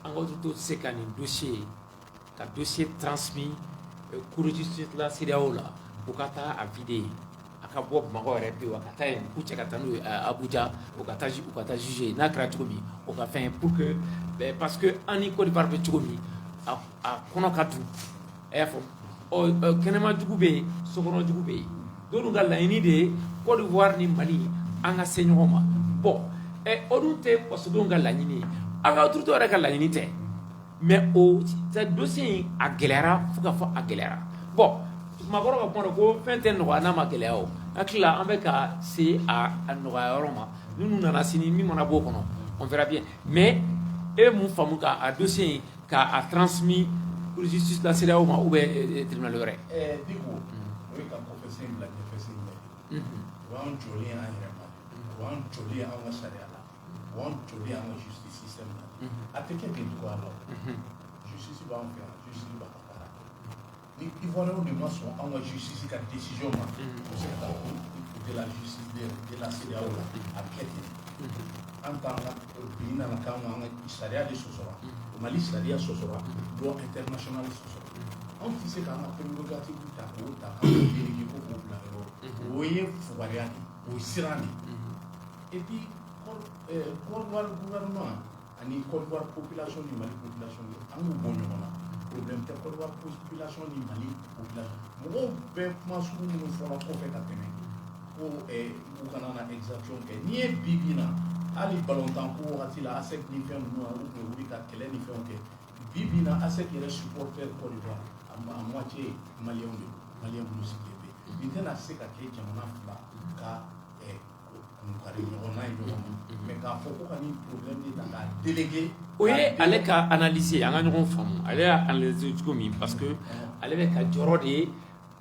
an ka autorité tɛ se ka nin dossier, ka dossier transmis cour de justice la CEDEAO la, u ka taa a vider, a ka bɔ Bamakɔ yɛrɛ pewu, a ka taa yen, k'u cɛ ka taa n'u ye Abuja, u ka taa juger n'a kɛra cogo min, o ka fɛn pour que, parce que an ni Côte d'Ivoire bɛ cogo min, a kɔnɔ ka dun, a y'a faamu. Ɔ, kɛnɛma jugu bɛ yen, sokɔnɔ jugu bɛ yen. Dɔw ka laɲini de ye Côte d'Ivoire ni Mali an ka se ɲɔgɔn ma. Bon, o dun tɛ fasodenw ka laɲini ye, an ka autorité yɛrɛ ka laɲini tɛ. Mais o dossier in a gɛlɛyara fo ka fɔ a gɛlɛyara. Bon, maakɔrɔ ka kuma dɔn ko fɛn tɛ nɔgɔya n'a ma gɛlɛya. O hakili la, an bɛ ka se a nɔgɔya yɔrɔ ma. Minnu nana sini, min mana bɔ o kɔnɔ, on verra bien. Mais e bɛ mun faamu k'a dossier in k'a transmis cour de justice la CEDEAO ma ou bien tribunal wɛrɛ? Diko, o ye ka kɔfɛ sen bila ɲɛfɛ sen ɲɛ. O y'an jɔlen an yɛrɛ ma de, o y'an jɔlen an ka sariya la, o y'an jɔlen an ka justice système na. A tɛ kɛ ten cogoya la. O justice b'an fɛ yan, justice b'a ka baara kɛ. Ni Ivoirien de ma sɔn anw ka justice ka décision ma, u bɛ se ka taa cour de la justice de la CEDEAO la. A bɛ kɛ ten. An t'an ka bi nana k'an ka an ka sariya de sɔsɔra, Mali sariya sɔsɔra, loi internationale sɔsɔra. Anw tɛ se k'an ka prérogative ta k'o ta k'an ka délégué ko k'o bila yɔrɔ. O ye fugariya de ye, o ye siran de ye. Et puis Côte d'Ivoire gouvernement ani Côte d'Ivoire population ni Mali population, an k'u bɔ ɲɔgɔn na. Problème tɛ Côte d'Ivoire population ni Mali population. Mɔgɔw bɛ kuma sugu minnu fɔra kɔfɛ ka tɛmɛ ko u kana na exaction kɛ, n'i ye bi bi in na, hali balontan ko wagati la, ASEC ni fɛn ninnu, u tun bɛ wuli ka kɛlɛ ni fɛnw kɛ. Bi bi in na, ASEC yɛrɛ supporter Côte d'Ivoire, a moitié maliyɛnw de don, maliyɛn minnu sigilen bɛ yen. Nin tɛna se ka kɛ jamana fila ka kunkari ɲɔgɔn na ye ɲɔgɔn ma. Mais k'a fɔ ko ka nin problème de ta k'a délégué. O ye ale ka analyse ye, an ka ɲɔgɔn faamu. Ale y'a analyse cogo min, parce que ale bɛ ka jɔrɔ de ye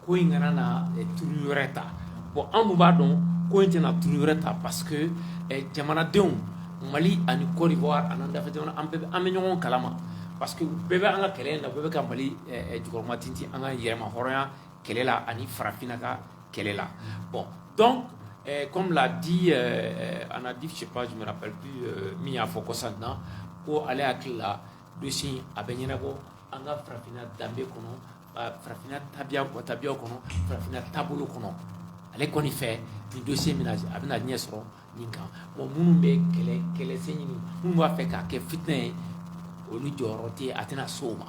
ko in kana na turu wɛrɛ ta. Bon, an dun b'a dɔn ko in tɛna turu wɛrɛ ta, parce que jamanadenw Mali ani Côte d'Ivoire ani dafɛ jamana, an bɛɛ an bɛ ɲɔgɔn kalama, parce que bɛɛ bɛ an ka kɛlɛ in na, bɛɛ bɛ ka Mali jukɔrɔma tintin an ka yɛrɛma hɔrɔnya kɛlɛ la ani farafinna ka kɛlɛ la. Bon, donc comme l'a dit Anadif, je sais pas, je me rappelle plus, min y'a fɔ kɔsa in na ko ale hakili la, dossier in a bɛ ɲɛnabɔ an ka farafinna danbe kɔnɔ, farafinna tabiya tabiyaw kɔnɔ, farafinna taabolo kɔnɔ. Ale kɔni fɛ, nin dossier bɛna, a bɛna ɲɛ sɔrɔ. nin kan. Bon, minnu bɛ kɛlɛ kɛlɛsen ɲini, minnu b'a fɛ k'a kɛ fitinɛ ye, olu jɔyɔrɔ tɛ, a tɛna s'o ma.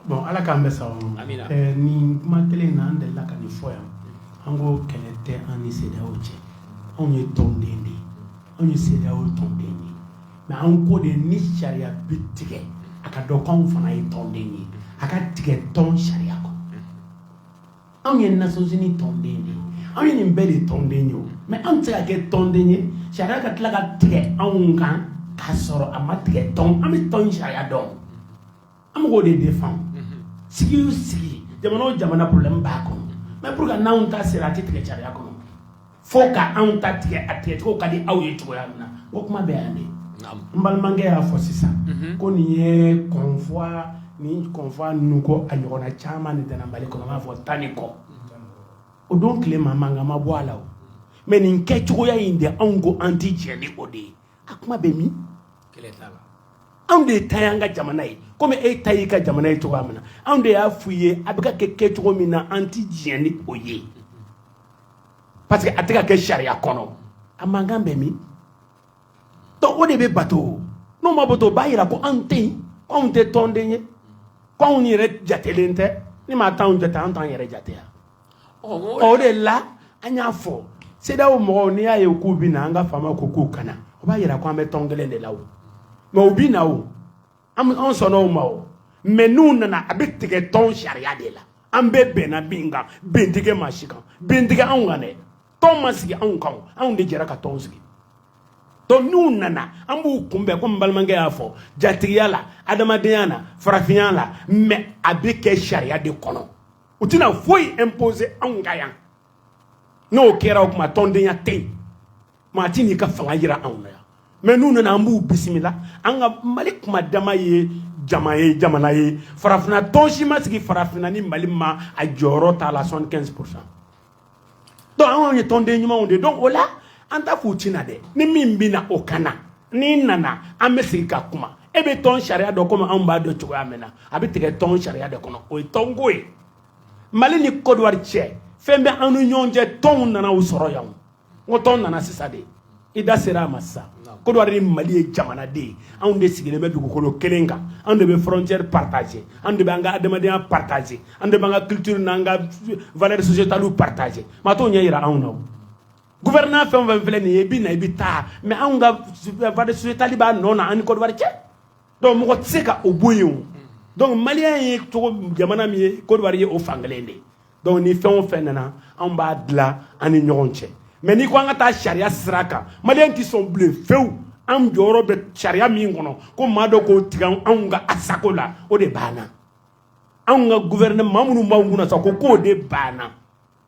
Bon, Ala k'an bɛɛ sababu ma. Amina. Nin kuma kelen in na, an delila ka nin fɔ yan. An ko kɛlɛ tɛ an ni CEDEAO cɛ. Anw ye tɔnden de ye, anw ye CEDEAO tɔnden ye. Mais an ko de, ni sariya bi tigɛ, a ka dɔn k'anw fana ye tɔnden ye, a ka tigɛ tɔn sariya kɔnɔ. Anw ye Nations Unies tɔnden de ye, anw ye nin bɛɛ de tɔnden ye. O mais anw tɛ se ka kɛ tɔnden ye, sariya ka tila ka tigɛ anw kan k'a sɔrɔ a ma tigɛ tɔn. An bɛ tɔn sariya dɔn, an bɛ k'o de défend. Sigi o sigi, jamana o jamana, problème b'a kɔnɔ. Mais pour que n'anw ta sera, a tɛ tigɛ sariya kɔnɔ fo ka anw ta tigɛ, a tigɛcogo ka di aw ye cogoya min na. O kuma bɛ yan de. N balimakɛ y'a fɔ sisan ko nin ye convoi, nin convoi ninnu, ko a ɲɔgɔnna caman de nana Mali kɔnɔ. N b'a fɔ 10 ni kɔ. O don tile ma, mankan ma bɔ a la. O mais nin kɛcogoya in de, anw ko an ti jɛn ni o de ye. A kuma bɛ min? Kɛlɛ t'a la. Anw de ta y'an ka jamana ye, komi e ta y'i ka jamana ye cogoya min na. Anw de y'a f'u ye, a bɛ ka kɛ kɛcogo min na, an ti jɛn ni o ye, parce que a tɛ ka kɛ sariya kɔnɔ. A mankan bɛ min? Donc o de bɛ bato. N'o ma bato, o b'a yira ko anw tɛ yen, ko anw tɛ tɔnden ye, ko anw yɛrɛ jatelen tɛ. Ni maa t'anw jate, an t'an yɛrɛ jate yan. O de la, an y'a fɔ CEDEAO mɔgɔw, n'i y'a ye k'u bɛ na, an ka faama ko k'u kana, o b'a yira ko an bɛ tɔn kelen de la. O mais u bɛ na, o an sɔnna o ma. O mais n'u nana, a bɛ tigɛ tɔn sariya de la. An bɛɛ bɛnna min kan, bɛn tɛ kɛ maa si kan, bɛn tɛ kɛ anw kan dɛ. Tɔn ma sigi anw kan, anw de jɛra ka tɔn sigi. Donc n'u nana, an b'u kunbɛn komi n balimakɛ y'a fɔ, jatigiya la, adamadenya la, farafinya la. Mais a bɛ kɛ sariya de kɔnɔ. U tɛna foyi imposer anw ka yan. N'o kɛra, o tuma tɔndenya tɛ yen, maa ti n'i ka fanga yira anw na yan. Mais n'u nana, an b'u bisimila. An ka Mali kuma dama ye jama ye, jamana ye. Farafinna tɔn si ma sigi farafinna ni Mali ma a jɔyɔrɔ t'a la 75%. Donc anw ye tɔnden ɲumanw de. Donc o la, an t'a f'u ti na dɛ. Ni min bɛ na, o ka na. N'i nana, an bɛ sigi ka kuma. E bɛ tɔn sariya dɔn komi anw b'a dɔn cogoya min na. A bɛ tigɛ tɔn sariya de kɔnɔ, o ye tɔnko ye. Mali ni Côte d'Ivoire cɛ, fɛn bɛ an ni ɲɔgɔn cɛ. Tɔnw nana u sɔrɔ yan. N ko tɔn nana sisan de, i da sera a ma sisan. Côte d'Ivoire ni Mali ye jamanaden ye. Anw de sigilen bɛ dugukolo kelen kan, anw de bɛ frontière partager, anw de bɛ an ka adamadenya partager, anw de b'an ka culture n'an ka valeur sociétale partager. Maa t'o ɲɛ yira anw na. O gouvernement fɛn o fɛn filɛ nin ye, i bɛ na, i bɛ taa, mais anw ka valeur sociétale b'a nɔ na an ni Côte d'Ivoire cɛ. Donc mɔgɔ tɛ se ka o bɔ yen. O donc malien ye cogo jamana min ye, Côte d'Ivoire ye o fan kelen de ye. Donc ni fɛn o fɛn nana, anw b'a dilan an ni ɲɔgɔn cɛ. Mais n'i ko an ka taa sariya sira kan, malien tɛ sɔn bilen fewu. An jɔyɔrɔ bɛ sariya min kɔnɔ, ko maa dɔ k'o tigɛ anw ka asako la, o de banna. Anw ka gouvernement, maa minnu b'anw kunna sa, ko k'o de banna.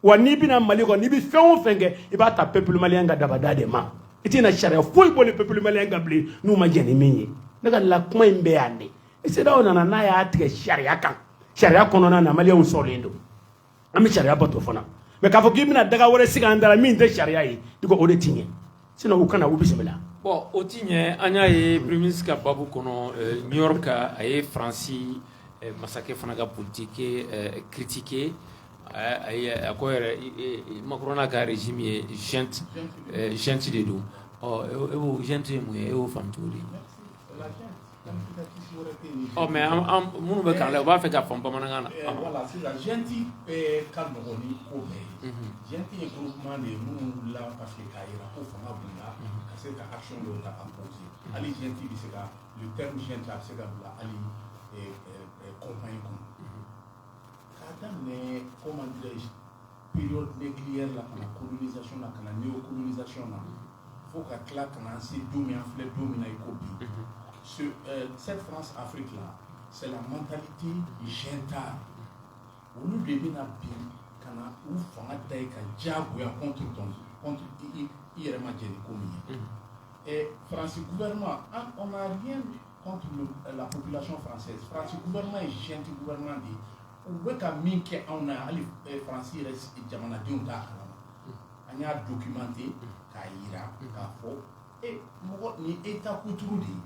Wa n'i bɛna Mali kɔnɔ, n'i bɛ fɛn o fɛn kɛ, i b'a ta peuple malien ka dabada de ma. I tɛna sariya foyi bɔ ni peuple malien ka bilen n'u ma jɛn ni min ye. Ne ka la kuma in bɛ yan de. CEDEAO nana, n'a y'a tigɛ sariya kan, sariya kɔnɔna na, maliyɛnw sɔrɔlen don, an bɛ sariya bato fana. Mais k'a fɔ k'i bɛna daga wɛrɛ sigi an da la min tɛ sariya ye, i ko o de ti ɲɛ. Sinon u kana, u bisimila. Bon, o ti ɲɛ. An y'a ye premier ministre ka baabu kɔnɔ New York, a ye Faransi masakɛ fana ka politique critiquer. A ko yɛrɛ Macron n'a ka régime ye junte, junte de don. Ɔ e b'o junte ye mun ye? E y'o faamu cogo di? Ɔ mais an minnu bɛ kalan la, u b'a fɛ ka faamu bamanankan na. Voilà, sisan junte ka nɔgɔn ni ko bɛɛ ye. Junte ye groupement de ye minnu wulila parce que k'a yira ko fanga b'u la, ka se ka action dɔw ta ka poser. Hali junte bɛ se ka, le terme junte, a bɛ se ka bila hali compagnie kɔnɔ. K'a daminɛ, comment dirais-je, période négrière la, ka na colonisation na, ka na néocolonisation na, fo ka tila ka na se don min an filɛ don min na i ko bi. Cette France-Afrique là, c'est la mentalité juntarde. Olu de bɛna bin ka na u fanga da yen ka diyagoya contre ton contre i yɛrɛ ma jɛn ni ko min ye. Et France gouvernement, on n'a rien contre la population française. France gouvernement ye junte gouvernement de ye. U bɛ ka min kɛ anw na, hali France yɛrɛ jamanadenw t'a kalama. An y'a documenté k'a yira k'a fɔ e mɔgɔ nin état kuturu de ye.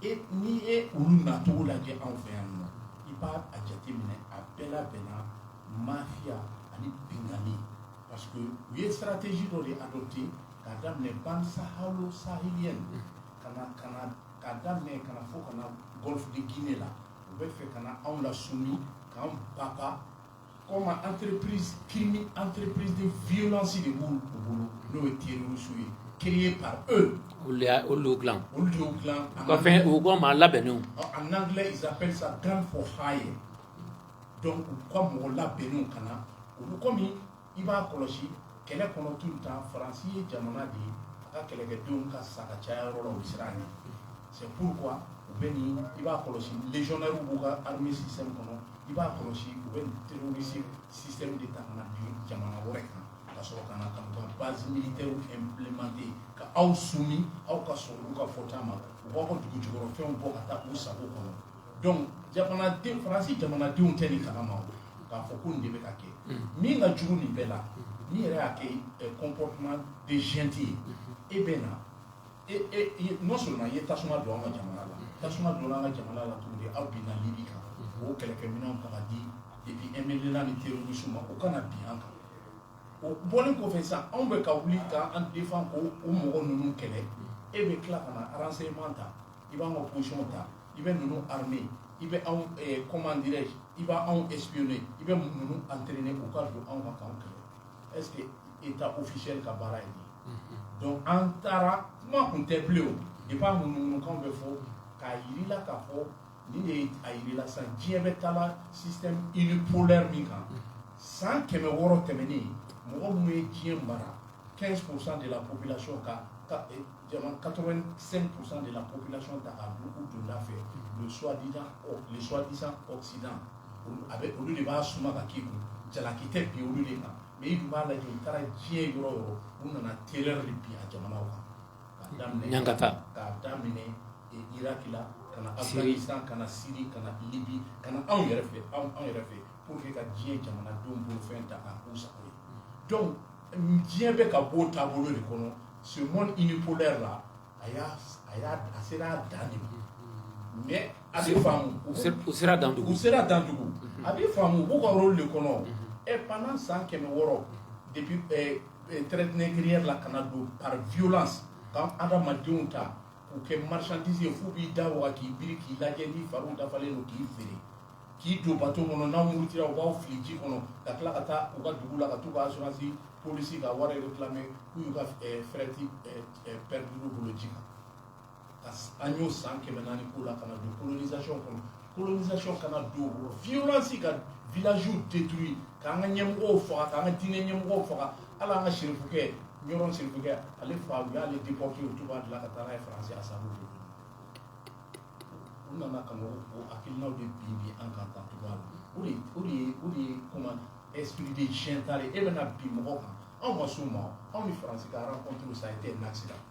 E n'i ye olu nacogo lajɛ anw fɛ yan nɔ, i b'a a jateminɛ, a bɛɛ labɛnna mafia ani binkanni. Parce que u ye stratégie dɔ de adopté k'a daminɛ bande sahalo-sahélienne, ka na k'a daminɛ ka na fo ka na golfe de Guinée la. U bɛ fɛ ka na anw la soumis, k'an papa comme entreprise crime, entreprise de violence de b'u bolo, n'o ye terroriste ye, créé par eux. Olu olu y'o dilan. Olu de y'o dilan. U ka fɛn, u ko maa labɛnnenw. En anglais, ils appellent ça gun for hire. Donc u ka mɔgɔ labɛnnenw ka na olu, komi i b'a kɔlɔsi kɛlɛ kɔnɔ tout le temps, Faransi ye jamana de ye, a ka kɛlɛkɛdenw ka sa ka caya yɔrɔ la, u bɛ siran a ɲɛ. C'est pourquoi u bɛ nin, i b'a kɔlɔsi, légionnaire b'u ka armée système kɔnɔ. I b'a kɔlɔsi, u bɛ nin terroriste système de ta ka na bin jamana wɛrɛ kan, ka sɔrɔ ka na ka n'u ka base militaire implémenter, ka aw soumis, aw ka sɔn olu ka fɔta ma, u b'aw ka dugu jukɔrɔfɛnw bɔ ka taa u sago kɔnɔ. Donc jamanaden, Faransi jamanadenw tɛ nin kalama o, k'a fɔ ko nin de bɛ ka kɛ. Min ka jugu nin bɛɛ la, n'i yɛrɛ y'a kɛ comportement de junte ye, e bɛ na e non seulement i ye tasuma don an ka jamana la, tasuma donna an ka jamana la tuguni, aw binna Libi kan, o kɛlɛkɛminɛnw ta ka di depuis MNLA ni terroriste ma, o kana bin an kan. O bɔlen kɔfɛ sisan, anw bɛ ka wuli k'an défend, k'o o mɔgɔ ninnu kɛlɛ, e bɛ tila ka na renseignement ta, i b'an ka position ta, i bɛ ninnu armer, i bɛ anw, comment dirais-je, i b'a anw espionner, i bɛ ninnu entraîner u ka don anw kan k'anw kɛlɛ. Est-ce que état officiel ka baara ye nin ye? Donc an taara, kuma kun tɛ bilen o, depuis a ŋunuŋunukanw bɛ fɔ k'a yir'i la k'a fɔ nin de ye a yir'i la sisan, diɲɛ bɛ taa la système unipolaire min kan. San 600 tɛmɛnen, mɔgɔ minnu ye diɲɛ mara, 15% de la population ka jama 85% de la population ta k'a don u donda fɛ, le soi-disant Occident, olu a bɛ olu de b'a suma ka k'i kun, jalaki tɛ bin olu de kan. Mais i dun b'a lajɛ, u taara diɲɛ yɔrɔ o yɔrɔ, u nana terreur de bin a jamanaw kan, k'a daminɛ ɲangata, k'a daminɛ Irak la, ka na Afghanistan, ka na Syrie, ka na Libye, ka na anw yɛrɛ fɛ, anw yɛrɛ fɛ, pour que ka diɲɛ jamanadenw bolofɛn ta k'a k'u sago ye. Donc diɲɛ bɛ ka bɔ o taabolo de kɔnɔ. Ce monde unipolaire là, a y'a a sera a dan de ma, mais a bɛ faamu. U sera dan dugu. U sera dan dugu, a bɛ faamu, u b'u ka rôle de kɔnɔ. Et pendant san 600, depuis traite négrière la, ka na don par violence k'an adamadenw ta k'u kɛ marchandise ye, f'u b'i da waga k'i biri k'i lajɛ n'i fariw dafalen don, k'i feere, k'i don bateau kɔnɔ, n'aw murutira, u b'aw fili ji kɔnɔ, ka tila ka taa u ka dugu la ka t'u ka assurance police ka wari réclamer k'u y'u ka fret perdu bolo ji kan. An y'o san 400 k'o la, ka na don colonisation kɔnɔ, colonisation kana don violence ka village détruit, k'an ka ɲɛmɔgɔw faga, k'an ka diinɛ ɲɛmɔgɔw faga. Hali an ka serifukɛ, Ɲɔrɔ serifukɛ, ale fa, u y'ale déporté, u b'a dilan ka taa n'a ye Faransi, a sabu bolo. U nana ka n'o hakilinaw de bin bin an kan tan cogoya la. O de ye comment, esprit de junte ye, e bɛna bin mɔgɔ kan. Anw ma s'u ma, anw ni Faransi ka rencontre, ça a été un accident.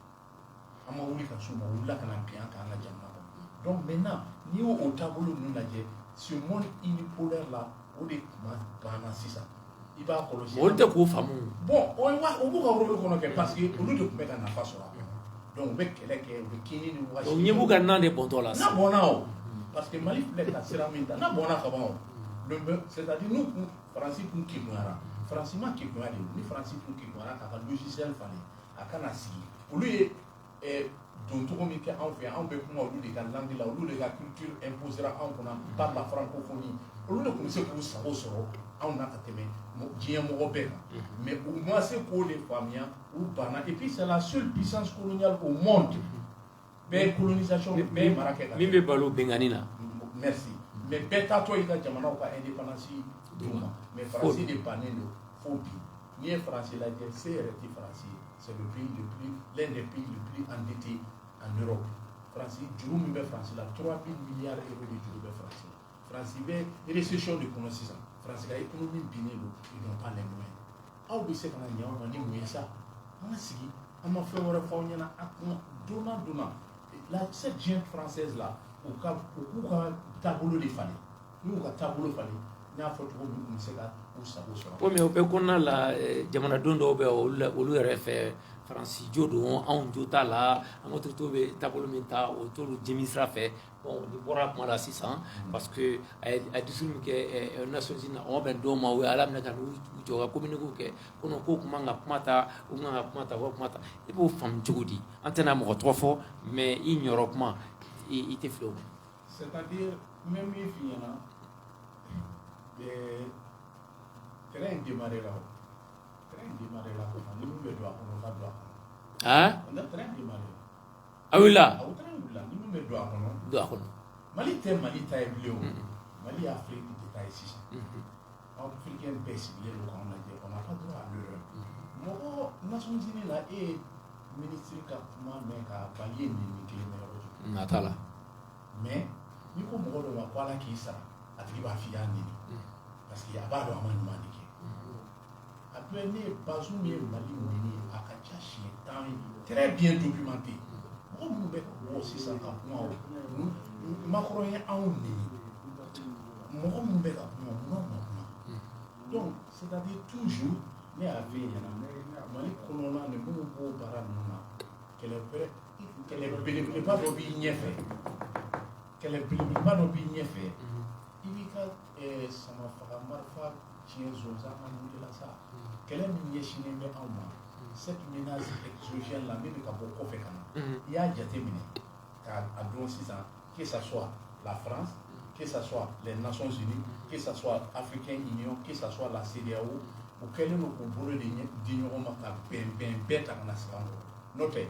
An ma wuli ka s'u ma, u wulila ka na bin an kan an ka jamana kɔnɔ. Donc maintenant, n'i y'o o taabolo ninnu lajɛ, ce monde unipolaire là, o de kuma banna sisan, i b'a kɔlɔsi. Olu tɛ k'o faamu. Bon, o ye wa, o b'u ka rôle kɔnɔ kɛ, parce que olu de tun bɛ ka nafa sɔrɔ a kɔnɔ. Donc u bɛ kɛlɛ kɛ, u bɛ kini ni wasi. O ɲɛ b'u ka nan de bɔntɔ la. N'a bɔnna o, parce que Mali filɛ ka sira min ta, n'a bɔnna ka ban o. Donc c'est à dire n'u kun Faransi kun kekuyara, Faransi ma kekuya de. Ni Faransi kun kekuyara k'a ka logiciel falen, a kana sigi. Olu ye don cogo min kɛ anw fɛ yan, anw bɛ kuma olu de ka langue la, olu de ka culture imposera anw kunna par la francophonie. Olu de tun bɛ se k'u sago sɔrɔ anw na ka tɛmɛ diɲɛ mɔgɔ bɛɛ kan, mais u ma se k'o de faamuya, u banna. Et puis c'est la seule puissance coloniale au monde. Bɛɛ ye colonisation, bɛɛ ye mara kɛ ka min bɛ balo bɛnkanni na. Merci. Mais bɛɛ taatɔ i ka jamanaw ka indépendance d'u ma, mais Faransi de bannen don fo bi. N'i ye Faransi lajɛ, se yɛrɛ tɛ Faransi ye. C'est le pays le plus l'un des pays le plus endettés en Europe. Faransi, juru min bɛ Faransi la, 3000 milliards euros de juru bɛ Faransi la. Faransi bɛ récession de kɔnɔ sisan. Faransi ka économie binnen don, ils n'ont pas les moyens. Aw bɛ se ka na ɲɛ anw ma ni mun ye sa? An ka sigi, an ma fɛn wɛrɛ fɔ aw ɲɛna, a kuma donna donna la, cette junte française là, u k'u ka taabolo de falen. N'u y'u ka taabolo falen, n y'a fɔ cogo min, u tun bɛ se ka u sago sɔrɔ. Komi o bɛɛ kɔnɔna la, jamanadenw dɔw bɛ olu yɛrɛ fɛ, Faransi jo don, anw jo t'a la, an ka autorités bɛ taabolo min ta, o t'olu dimi sira fɛ. Bon, ni bɔra kuma la sisan, parce que a ye discours min kɛ Nations Unies na, o ma bɛn dɔw ma. U ye Ala minɛ ka n'u jɔ ka communiqué kɛ ko non, k'u tun man ka kuma ta, u man ka kuma ta, u ka kuma ta. I b'o faamu cogo di? An tɛna mɔgɔ tɔgɔ fɔ, mais i ɲɔrɔ kuma, i tɛ fili o ma. C'est-à-dire, n bɛ min f'i ɲɛna, terrain in démarré la, o terrain in démarré la ka ban. Ni min bɛ don a kɔnɔ, o ka don a kɔnɔ. Han? Terrain démarré la. A wulila. Awɔ, terrain wulila. Ni min bɛ don a kɔnɔ. Don a kɔnɔ. Mali tɛ Mali ta ye bilen o. Mali ye Afrique de ta ye sisan. Africain bɛɛ sigilen don k'anw lajɛ, on n'a pas droit à l'erreur. Mɔgɔ Nations Unies la, e ye ministre ka kuma mɛn k'a ban, i ye nin kelen mɛn yɔrɔ jumɛn? Na t'a la. Mais n'i ko mɔgɔ dɔ ma ko Ala k'i sara, a tigi b'a f'i y'a neni, parce que a b'a dɔn a ma ɲuman de kɛ. A bɛɛ ne ye Bazoum ye Mali neni, a ka ca siɲɛ 10 ye, très bien documenté. Mɔgɔ minnu bɛ ka bɔ sisan ka kuma, o Macron ye anw neni, mɔgɔ minnu bɛ ka kuma, munna u ma kuma? Donc, c'est à dire, toujours ne y'a f'e ɲɛna, Mali kɔnɔna ni minnu b'o baara ninnu na, kɛlɛ bɛrɛ, kɛlɛ belebeleba dɔ b'i ɲɛfɛ, kɛlɛ belebeleba dɔ b'i ɲɛfɛ. I b'i ka sama faga marifa tiɲɛ zonzan ka mun de la sa. Kɛlɛ min ɲɛsinnen bɛ anw ma, cette menace exogène la min bɛ ka bɔ kɔfɛ ka na, i y'a jate minɛ k'a dɔn sisan, que ça soit la France, que ça soit les Nations Unies, que ça soit African Union, que ça soit la CEDEAO, u kɛlen don k'u bolo de di ɲɔgɔn ma ka bɛn bɛn bɛɛ ta ka na sigi an kɔrɔ. N'o tɛ,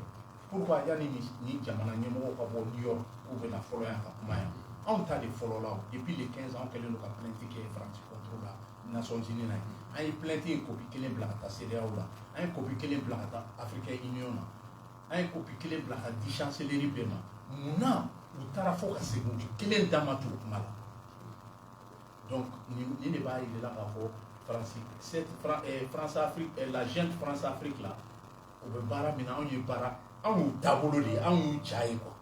pourquoi yanni ni jamana ɲɛmɔgɔw ka bɔ New York k'u bɛna fɔlɔ yan ka kuma yan? Anw ta de fɔlɔ la o. Depuis le 15, anw kɛlen don ka plainte kɛ France contre la Nations Unies na yen. An ye plainte in copie kelen bila ka taa CEDEAO la, an ye copie kelen bila ka taa African Union na, an ye copie kelen bila ka di chancellerie bɛɛ ma. Munna u taara fo ka segin kelen da ma tu kuma la? Donc nin de b'a yira k'a fɔ France, cette France Afrique, la junte France Afrique la, u bɛ baara min na, anw ye baara, anw y'u taabolo de ye, anw y'u ja ye quoi.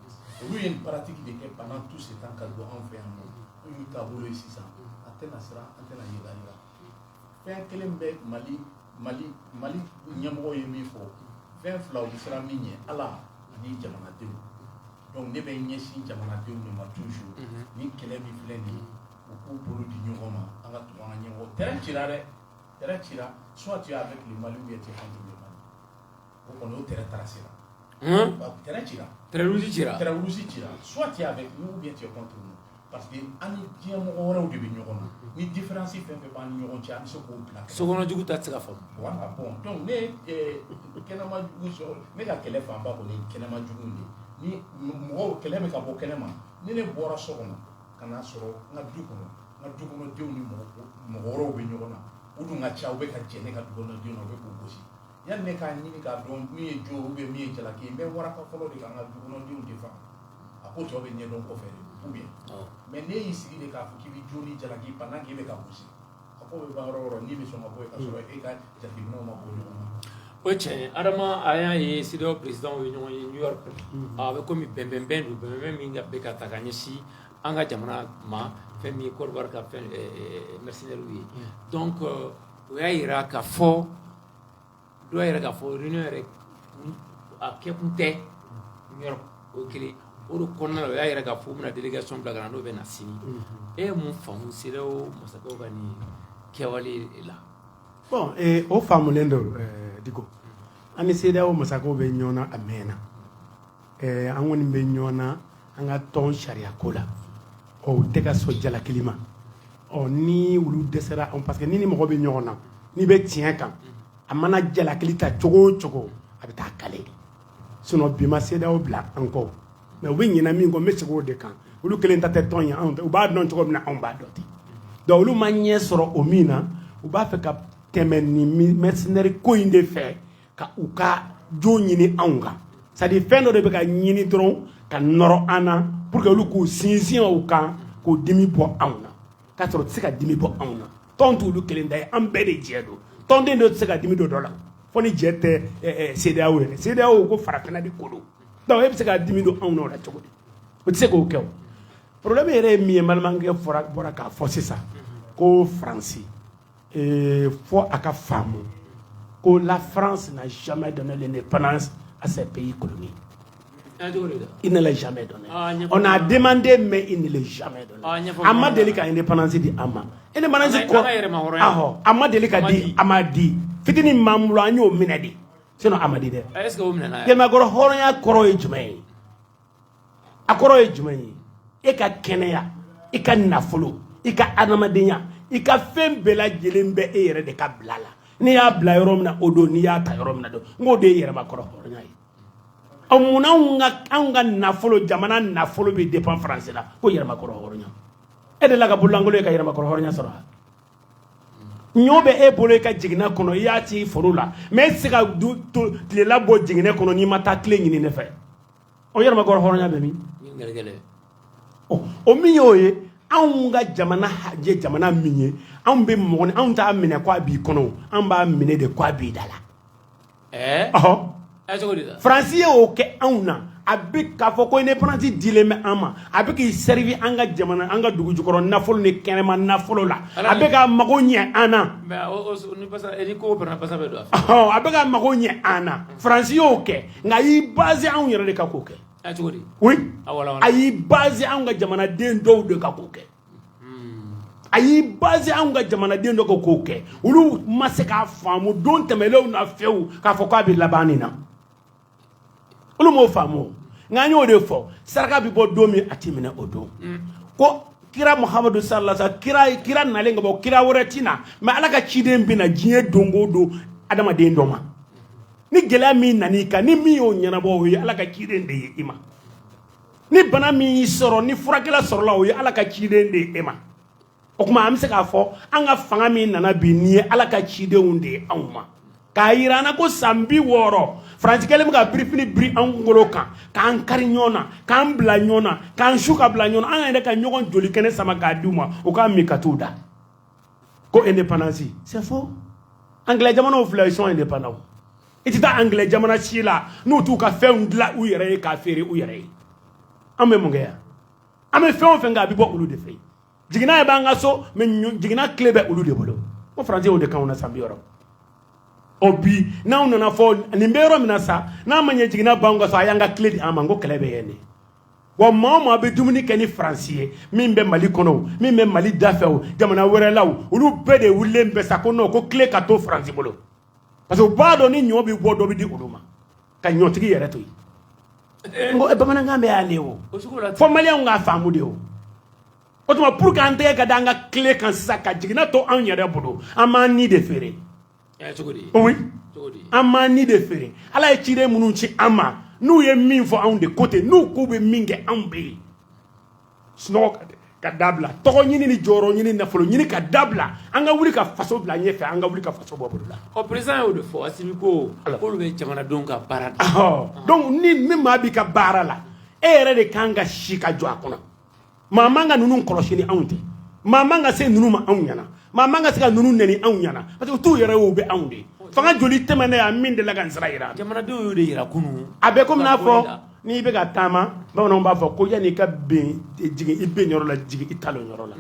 Olu ye nin pratique de kɛ pendant tout ce temps ka don anw fɛ yan nɔ. Anw y'u taabolo ye sisan. An tɛna siran, an tɛna yɛlɛ yɛlɛ. Fɛn kelen bɛ Mali ɲɛmɔgɔ ye min fɔ, fɛn fila u bɛ siran min ɲɛ, Ala ani jamanadenw. Donc ne bɛ ɲɛsin jamanadenw de ma toujours. Ni kɛlɛ min filɛ nin ye, u k'u bolo di ɲɔgɔn ma, an ka tugu an ka ɲɛmɔgɔ. Terrain cira dɛ, terrain cira. Soit tu es avec le Mali ou bien tu es contre le Mali. O kɔni, o terrain tracé la. Terrain cira. Terrain rouge cira. Terrain rouge cira. Soit tu es avec nous ou bien tu es contre nous, parce que an ni diɲɛ mɔgɔ wɛrɛw de bɛ ɲɔgɔn na. Ni différence fɛn fɛn b'an ni ɲɔgɔn cɛ, an bɛ se k'o bila kɛrɛfɛ. Sokɔnɔ jugu ta tɛ se ka faamu. Voilà, bon, donc ne kɛnɛma jugu sɔrɔ, ne ka kɛlɛ fanba kɔni ye kɛnɛma jugu de ye. Ni mɔgɔw kɛlɛ bɛ ka bɔ kɛnɛma, ni ne bɔra so kɔnɔ ka n'a sɔrɔ n ka du kɔnɔ, n ka du kɔnɔdenw ni mɔgɔ wɛrɛw bɛ ɲɔgɔn na, u dun ka ca, u bɛ ka jɛ ne ka du kɔnɔdenw na, u bɛ k'u gosi, yanni ne k'a ɲini k'a dɔn min ye jo ou bien min ye jalaki ye, n bɛ waraka fɔlɔ de ka n ka du kɔnɔdenw défend. A ko tɔ bɛ ɲɛdɔn kɔfɛ de, ou bien. Mais ne y'i sigi de k'a fɔ k'i bɛ jo ni jalaki pendant k'e bɛ ka gosi, a ko bɛ ban yɔrɔ o yɔrɔ, n'i bɛ sɔn ka bɔ yen ka sɔrɔ e ka jateminɛw ma bɔ ɲɔgɔn na. O ye tiɲɛ ye. Adama, a y'a ye CEDEAO président ye ɲɔgɔn ye New York. A bɛ komi bɛnbɛnbɛn don, bɛnbɛnbɛn min bɛ ka ta ka ɲɛsin an ka jamana ma, fɛn min ye Côte d'Ivoire ka fɛn mercenaires ye. Donc o y'a yira k'a fɔ, dɔ y'a yira k'a fɔ réunion yɛrɛ a kɛkun tɛ New York, o ye kelen. O de kɔnɔna la, o y'a yira k'a fɔ u bɛna délégation bila ka na, n'o bɛ na sini. E ye mun faamu CEDEAO masakɛw ka nin kɛwale la? Bon, o faamulen don. Diko, an ni CEDEAO masakɛw bɛ ɲɔgɔn na a mɛnna. An kɔni bɛ ɲɔgɔn na an ka tɔn sariya ko la. Ɔ, u tɛ ka sɔn jalakili ma. Ɔ, ni olu dɛsɛra, parce que ni ni mɔgɔ bɛ ɲɔgɔn na, n'i bɛ tiɲɛ kan, a mana jalakili ta cogo o cogo, a bɛ taa kale. Sinon bi ma CEDEAO bila an kɔ, mais u bɛ ɲinɛ min kɔ, n bɛ segin o de kan. Olu kelen ta tɛ tɔn ye, anw tɛ. U b'a dɔn cogo min na, anw b'a dɔn ten. Donc olu ma ɲɛ sɔrɔ o min na, u b'a fɛ ka tɛmɛ nin mercenaire ko in de fɛ ka u ka jo ɲini anw kan. C'est à dire, fɛn dɔ de bɛ ka ɲini dɔrɔn ka nɔrɔ an na pour que olu k'u sinsin o kan k'o dimi bɔ anw na, k'a sɔrɔ u tɛ se ka dimi bɔ anw na. Tɔn t'olu kelen ta ye, an bɛɛ de jɛ don. Tɔnden dɔ tɛ se ka dimi don dɔ la fo ni jɛ tɛ. CEDEAO yɛrɛ, CEDEAO ko farafinna de ko don. Donc e bɛ se ka dimi don anw na o la cogo di? O tɛ se k'o kɛ. O problème yɛrɛ ye min ye, n balimakɛ fɔra bɔra k'a fɔ sisan ko Faransi, fɔ a ka faamu ko Ko la France n'a jamais donné l'indépendance à ces pays colonies. Il ne l'a jamais donné. On a demandé, mais il ne l'a jamais donné. A ma deli ka indépendance di an ma. Indépendance kɔ, ahɔ, a ma deli ka di, a ma di. Fitinin min b'an bolo, an y'o minɛ de. Sinon a ma di dɛ. Est-ce que o minɛna? Yɛrɛmakɔrɔ hɔrɔnya kɔrɔ ye jumɛn ye? A kɔrɔ ye jumɛn ye? E ka kɛnɛya, i ka nafolo, i ka adamadenya, i ka fɛn bɛɛ lajɛlen bɛ e yɛrɛ de ka bila la. N'i y'a bila yɔrɔ min na, o don, n'i y'a ta yɔrɔ min na don, n k'o de ye yɛrɛmakɔrɔ hɔrɔnya ye. Ɔ, munna anw ka nafolo, jamana nafolo bɛ dépend Faransi la ko yɛrɛmakɔrɔ hɔrɔnya? E delila ka bololankolon ye ka yɛrɛmakɔrɔ hɔrɔnya sɔrɔ wa? Ɲɔ bɛ e bolo i ka jiginɛ kɔnɔ, i y'a ci foro la, mais e tɛ se ka du to tilela bɔ jiginɛ kɔnɔ n'i ma taa tile ɲini ne fɛ. O yɛrɛmakɔrɔ hɔrɔnya bɛ min? Ɔ, o min y'o ye, anw ka jamana ye jamana min ye, anw bɛ mɔgɔ ni anw t'a minɛ ko a b'i kɔnɔ, an b'a minɛ de ko a b'i da la. Ɔhɔ. Faransi ye o kɛ anw na. A bɛ k'a fɔ ko indépendance dilen bɛ an ma, a bɛ k'i servi an ka jamana, an ka dugu jukɔrɔ nafolo ni kɛnɛma nafolo la, a bɛ ka mago ɲɛ an na. Ɔhɔn, a bɛ ka mago ɲɛ an na. Faransi y'o kɛ, nka a y'i basé anw yɛrɛ de kan k'o kɛ. Oui, a y'i basé anw ka jamanaden dɔw de kan k'o kɛ. A y'i basé anw ka jamanaden dɔ kan k'o kɛ. Olu ma se k'a faamu don tɛmɛnlenw na fiyewu k'a fɔ k'a bɛ laban nin na. Olu m'o faamu. Nka an y'o de fɔ, saraka bɛ bɔ don min, a ti minɛ o don. Ko kira Muhamadu sallallahu alaihi wasallam, kira nalen ka bɔ, kira wɛrɛ ti na, mais Ala ka ciden bɛ na diɲɛ don o don adamaden dɔ ma. Ni gɛlɛya min nan'i kan, ni min y'o ɲɛnabɔ, o ye Ala ka ciden de ye i ma. Ni bana min y'i sɔrɔ, ni furakɛla sɔrɔla, o ye Ala ka ciden de ye e ma. O tuma, an bɛ se k'a fɔ an ka fanga min nana bi, nin ye Ala ka cidenw de ye anw ma, k'a yira an na ko san 60 Faransi kɛlen bɛ ka birifini biri an kunkolo kan, k'an kari ɲɔgɔn na, k'an bila ɲɔgɔn na, k'an su ka bila ɲɔgɔn na, an yɛrɛ ka ɲɔgɔn joli kɛnɛ sama k'a di u ma, u k'a min ka t'u da ko indépendance. C'est faux. Anglais jamanaw filɛ, ils sont indépendants. I tɛ taa anglais jamana si la n'u t'u ka fɛnw dilan u yɛrɛ ye k'a feere u yɛrɛ ye. An bɛ mun kɛ yan? An bɛ fɛn o fɛn kɛ, a bɛ bɔ olu de fɛ yen. Jiginna b'an ka so, mais jiginna tile bɛ olu de bolo. Ko Faransi y'o de k'anw na san 60. Ɔ, bi n'anw nana fɔ nin bɛ yɔrɔ min na sa, n'a ma ɲɛ jiginna b'anw ka so, a y'an ka tile di an ma. N ko kɛlɛ bɛ yen de wa. Maa o maa bɛ dumuni kɛ ni Faransi ye, min bɛ Mali kɔnɔ o, min bɛ Mali dafɛ o, jamana wɛrɛ la o, olu bɛɛ de wulilen bɛ sa ko non, ko tile ka to Faransi bolo, parce que u b'a dɔn ni ɲɔ bɛ bɔ, dɔ bɛ di olu ma ka ɲɔtigi yɛrɛ to yen. N ko bamanankan bɛ y'ale o, fɔ maliyɛnw k'a faamu de o. O tuma, pour que an tɛgɛ ka da an ka tile kan sisan, ka jiginna to anw yɛrɛ bolo, an b'an ni de feere. Oui, an b'an ni de feere. Ala ye ciden minnu ci an ma, n'u ye min fɔ anw de ko ten, n'u k'u bɛ min kɛ, anw bɛ yen. Sunɔgɔ ka dabila, tɔgɔ ɲini ni jɔyɔrɔ ɲini, nafolo ɲini ka dabila, an ka wuli ka faso bila ɲɛfɛ, an ka wuli ka faso bɔ bolo la. Ɔ, président y'o de fɔ. Assimi ko k'olu bɛ jamanadenw ka baara la. Donc ni min maa b'i ka baara la, e yɛrɛ de kan ka si ka jɔ a kɔnɔ. Maa man ka ninnu kɔlɔsi ni anw tɛ, maa man ka se ninnu ma anw ɲɛna, maa man ka se ka ninnu nɛni anw ɲɛna, parce que u t'u yɛrɛ ye, u bɛ anw de fanga joli tɛmɛnen yan min delila ka n sira yira. Jamanadenw y'o de yira kunun. A bɛ komi n'a fɔ n'i bɛ ka taama, bamananw b'a fɔ ko yanni i ka ben jigin i ben yɔrɔ la, jigin i talon yɔrɔ la.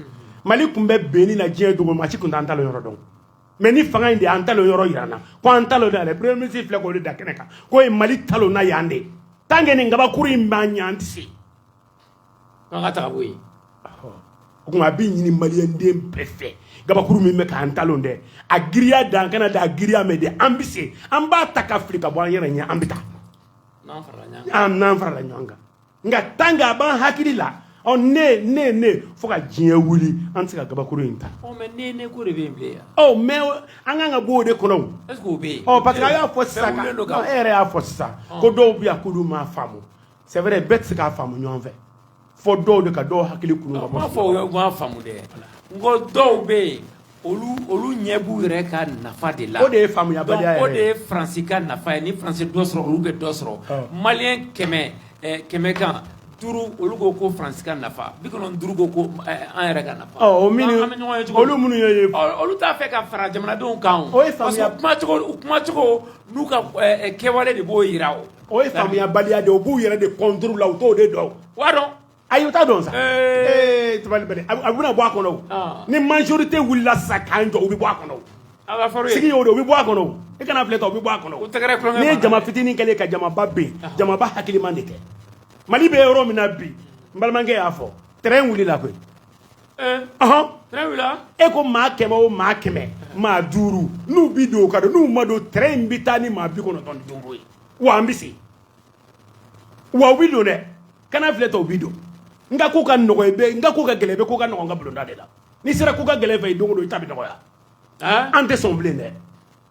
Mali tun bɛ benni na diɲɛ dogo, maa si tun t'an talon yɔrɔ dɔn, mais ni fanga in de y'an talon yɔrɔ yira n na ko an talon de, ale premier ministre filɛ k'o de da kɛnɛ kan k'o ye Mali talon na yan de. Tant que nin kabakuru in b'an ɲɛ, an tɛ se. An ka ta ka bɔ yen. O tuma, a bɛ ɲini maliyɛnden bɛɛ fɛ, gabakuru min bɛ k'an talon dɛ, a giriya dan kana da a giriya mɛn dɛ, an bɛ se, an b'a ta ka fili ka bɔ an yɛrɛ ɲɛ, an bɛ taa. N'an farala ɲɔgɔn kan. An n'an farala ɲɔgɔn kan. Nka tant que a b'an hakili la, ɔ, ne ne ne, fo ka diɲɛ wuli, an tɛ se ka gabakuru in ta. Ɔ, mais ne ko de bɛ yen bilen yan. Ɔ, mais an kan ka bɔ o de kɔnɔ o. Est ce que o bɛ yen? Ɔ, parce que a y'a fɔ sisan Bɛɛ wulilen don ka e yɛrɛ y'a fɔ sisan ko dɔw bɛ yan k'olu m'a faamu. C'est vrai, bɛɛ tɛ se k'a faamu ɲɔgɔn fɛ, fɔ dɔw de ka dɔw hakili kunu ka N m'a bɔ. fɔ u m'a faamu dɛ, n ko dɔw bɛ yen, olu ɲɛ b'u yɛrɛ ka nafa de la. O de ye faamuyabaliya Donc, o yɛrɛ de ye. ye Faransi ka nafa ye. Ni Faransi dɔ sɔrɔ, olu bɛ dɔ sɔrɔ. Maliyɛn 100, 100 kan duuru, olu ko ko Faransi ka nafa, 95 ko ko an yɛrɛ ka nafa. Ɔ, o minnu An bɛ ɲɔgɔn ye cogo di? Olu minnu ye Ɔ, olu t'a fɛ ka fara jamanadenw kan o. O ye Parce que u kumacogo n'u ka kɛwale de b'o yira o. O ye faamuyabaliya de ye. U b'u yɛrɛ de contre la, u t'o de dɔn. O b'a dɔn. Ayi, u t'a dɔn sa. Ee, tabali bali, a bɛna bɔ a kɔnɔ o. Ah. Ni majorité wulila sisan k'an jɔ, u bɛ bɔ a kɔnɔ o. A b'a fɔ Sigi y'o de, u bɛ bɔ a kɔnɔ o. I kana filɛ ta, o bɛ bɔ a kɔnɔ. O tɛgɛrɛ kulonkɛ. N'i ye jama fitinin kɛlen ka jamaba bin, jamaba hakiliman de tɛ. Mali bɛ yɔrɔ min na bi, n balimakɛ y'a fɔ, train wulila koyi. Ɔhɔn. Train wulila. E ko maa 100 o maa 100, maa 5 n'u bi don, o ka don, n'u ma don, train in bɛ taa ni maa 95 ye. Wa an bɛ se wa, u bi don dɛ. Kana filɛ ta, u bi don. N ka ko ka nɔgɔ i bɛ, n ka ko ka gɛlɛn i bɛ, ko ka nɔgɔ n ka bulonda de la. N'i sera ko ka gɛlɛn fɛ i don o don, i ta bɛ nɔgɔya. An tɛ sɔn bilen dɛ.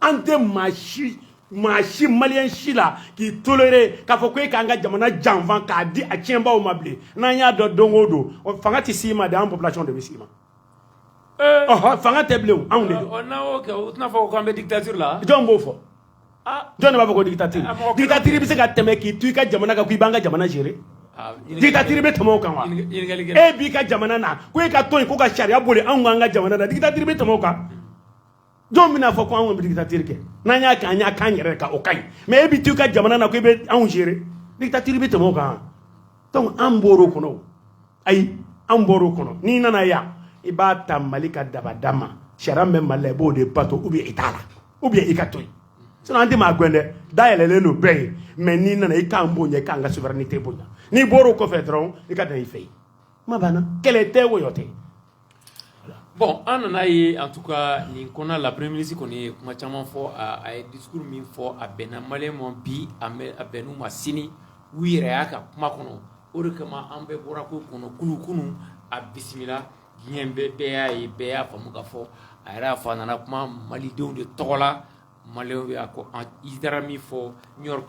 An tɛ maa si, maa si, maliyɛn si la k'i tolérer k'a fɔ ko e k'an ka jamana janfa k'a di a tiɲɛbaw ma bilen. N'an y'a dɔn don o don, fanga tɛ s'i ma dɛ, an population de bɛ s'i ma. Ɔhɔ, fanga tɛ bilen o, anw de don. N'an y'o kɛ, u tɛna fɔ ko an bɛ dictature la. Jɔn b'o fɔ? Jɔn de b'a fɔ ko dictature? Dictature bɛ se ka tɛmɛ k'i to i ka jamana kan ko i b'an ka jamana gérer? Dictature bɛ tɛmɛ o kan wa? E b'i ka jamana na ko e ka to yen ko ka sariya boli anw k'an ka jamana na, dictature bɛ tɛmɛ o kan? Jɔn bɛna fɔ ko anw bɛ dictature kɛ? N'an y'a kɛ, an y'a k'an yɛrɛ kan, o ka ɲi. Mais e bɛ to i ka jamana na ko i bɛ anw gérer, dictature bɛ tɛmɛ o kan? Donc an bɔr'o kɔnɔ. Ayi, an bɔr'o kɔnɔ. N'i nana yan, i b'a ta Mali ka dabada ma, sariya min bɛ Mali la, i b'o de bato, ou bien i t'a la, ou bien i ka to yen. Sinon an tɛ maa gɛn dɛ, dayɛlɛlen don bɛɛ ye. Mais n'i nana, i k'an bonya, i k'an ka souveraineté bonya. N'i bɔr'o kɔfɛ dɔrɔn, i ka dan i fɛ yen. Kuma banna, kɛlɛ tɛ, wɔyɔ tɛ. Bon, an nana ye, en tout cas nin kɔnɔna la, premier ministre kɔni ye kuma caman fɔ. A ye discours min fɔ, a bɛnna maliyɛn ma bi, a bɛnn'u ma sini, u yɛrɛ y'a ka kuma kɔnɔ. O de kama an bɛɛ bɔra ko kɔnɔ kulu kunun, a bisimila diɲɛ bɛɛ, bɛɛ y'a ye, bɛɛ y'a faamu ka fɔ a yɛrɛ y'a fɔ, a nana kuma malidenw de tɔgɔ la. Maliyɛnw y'a ko i taara min fɔ New York,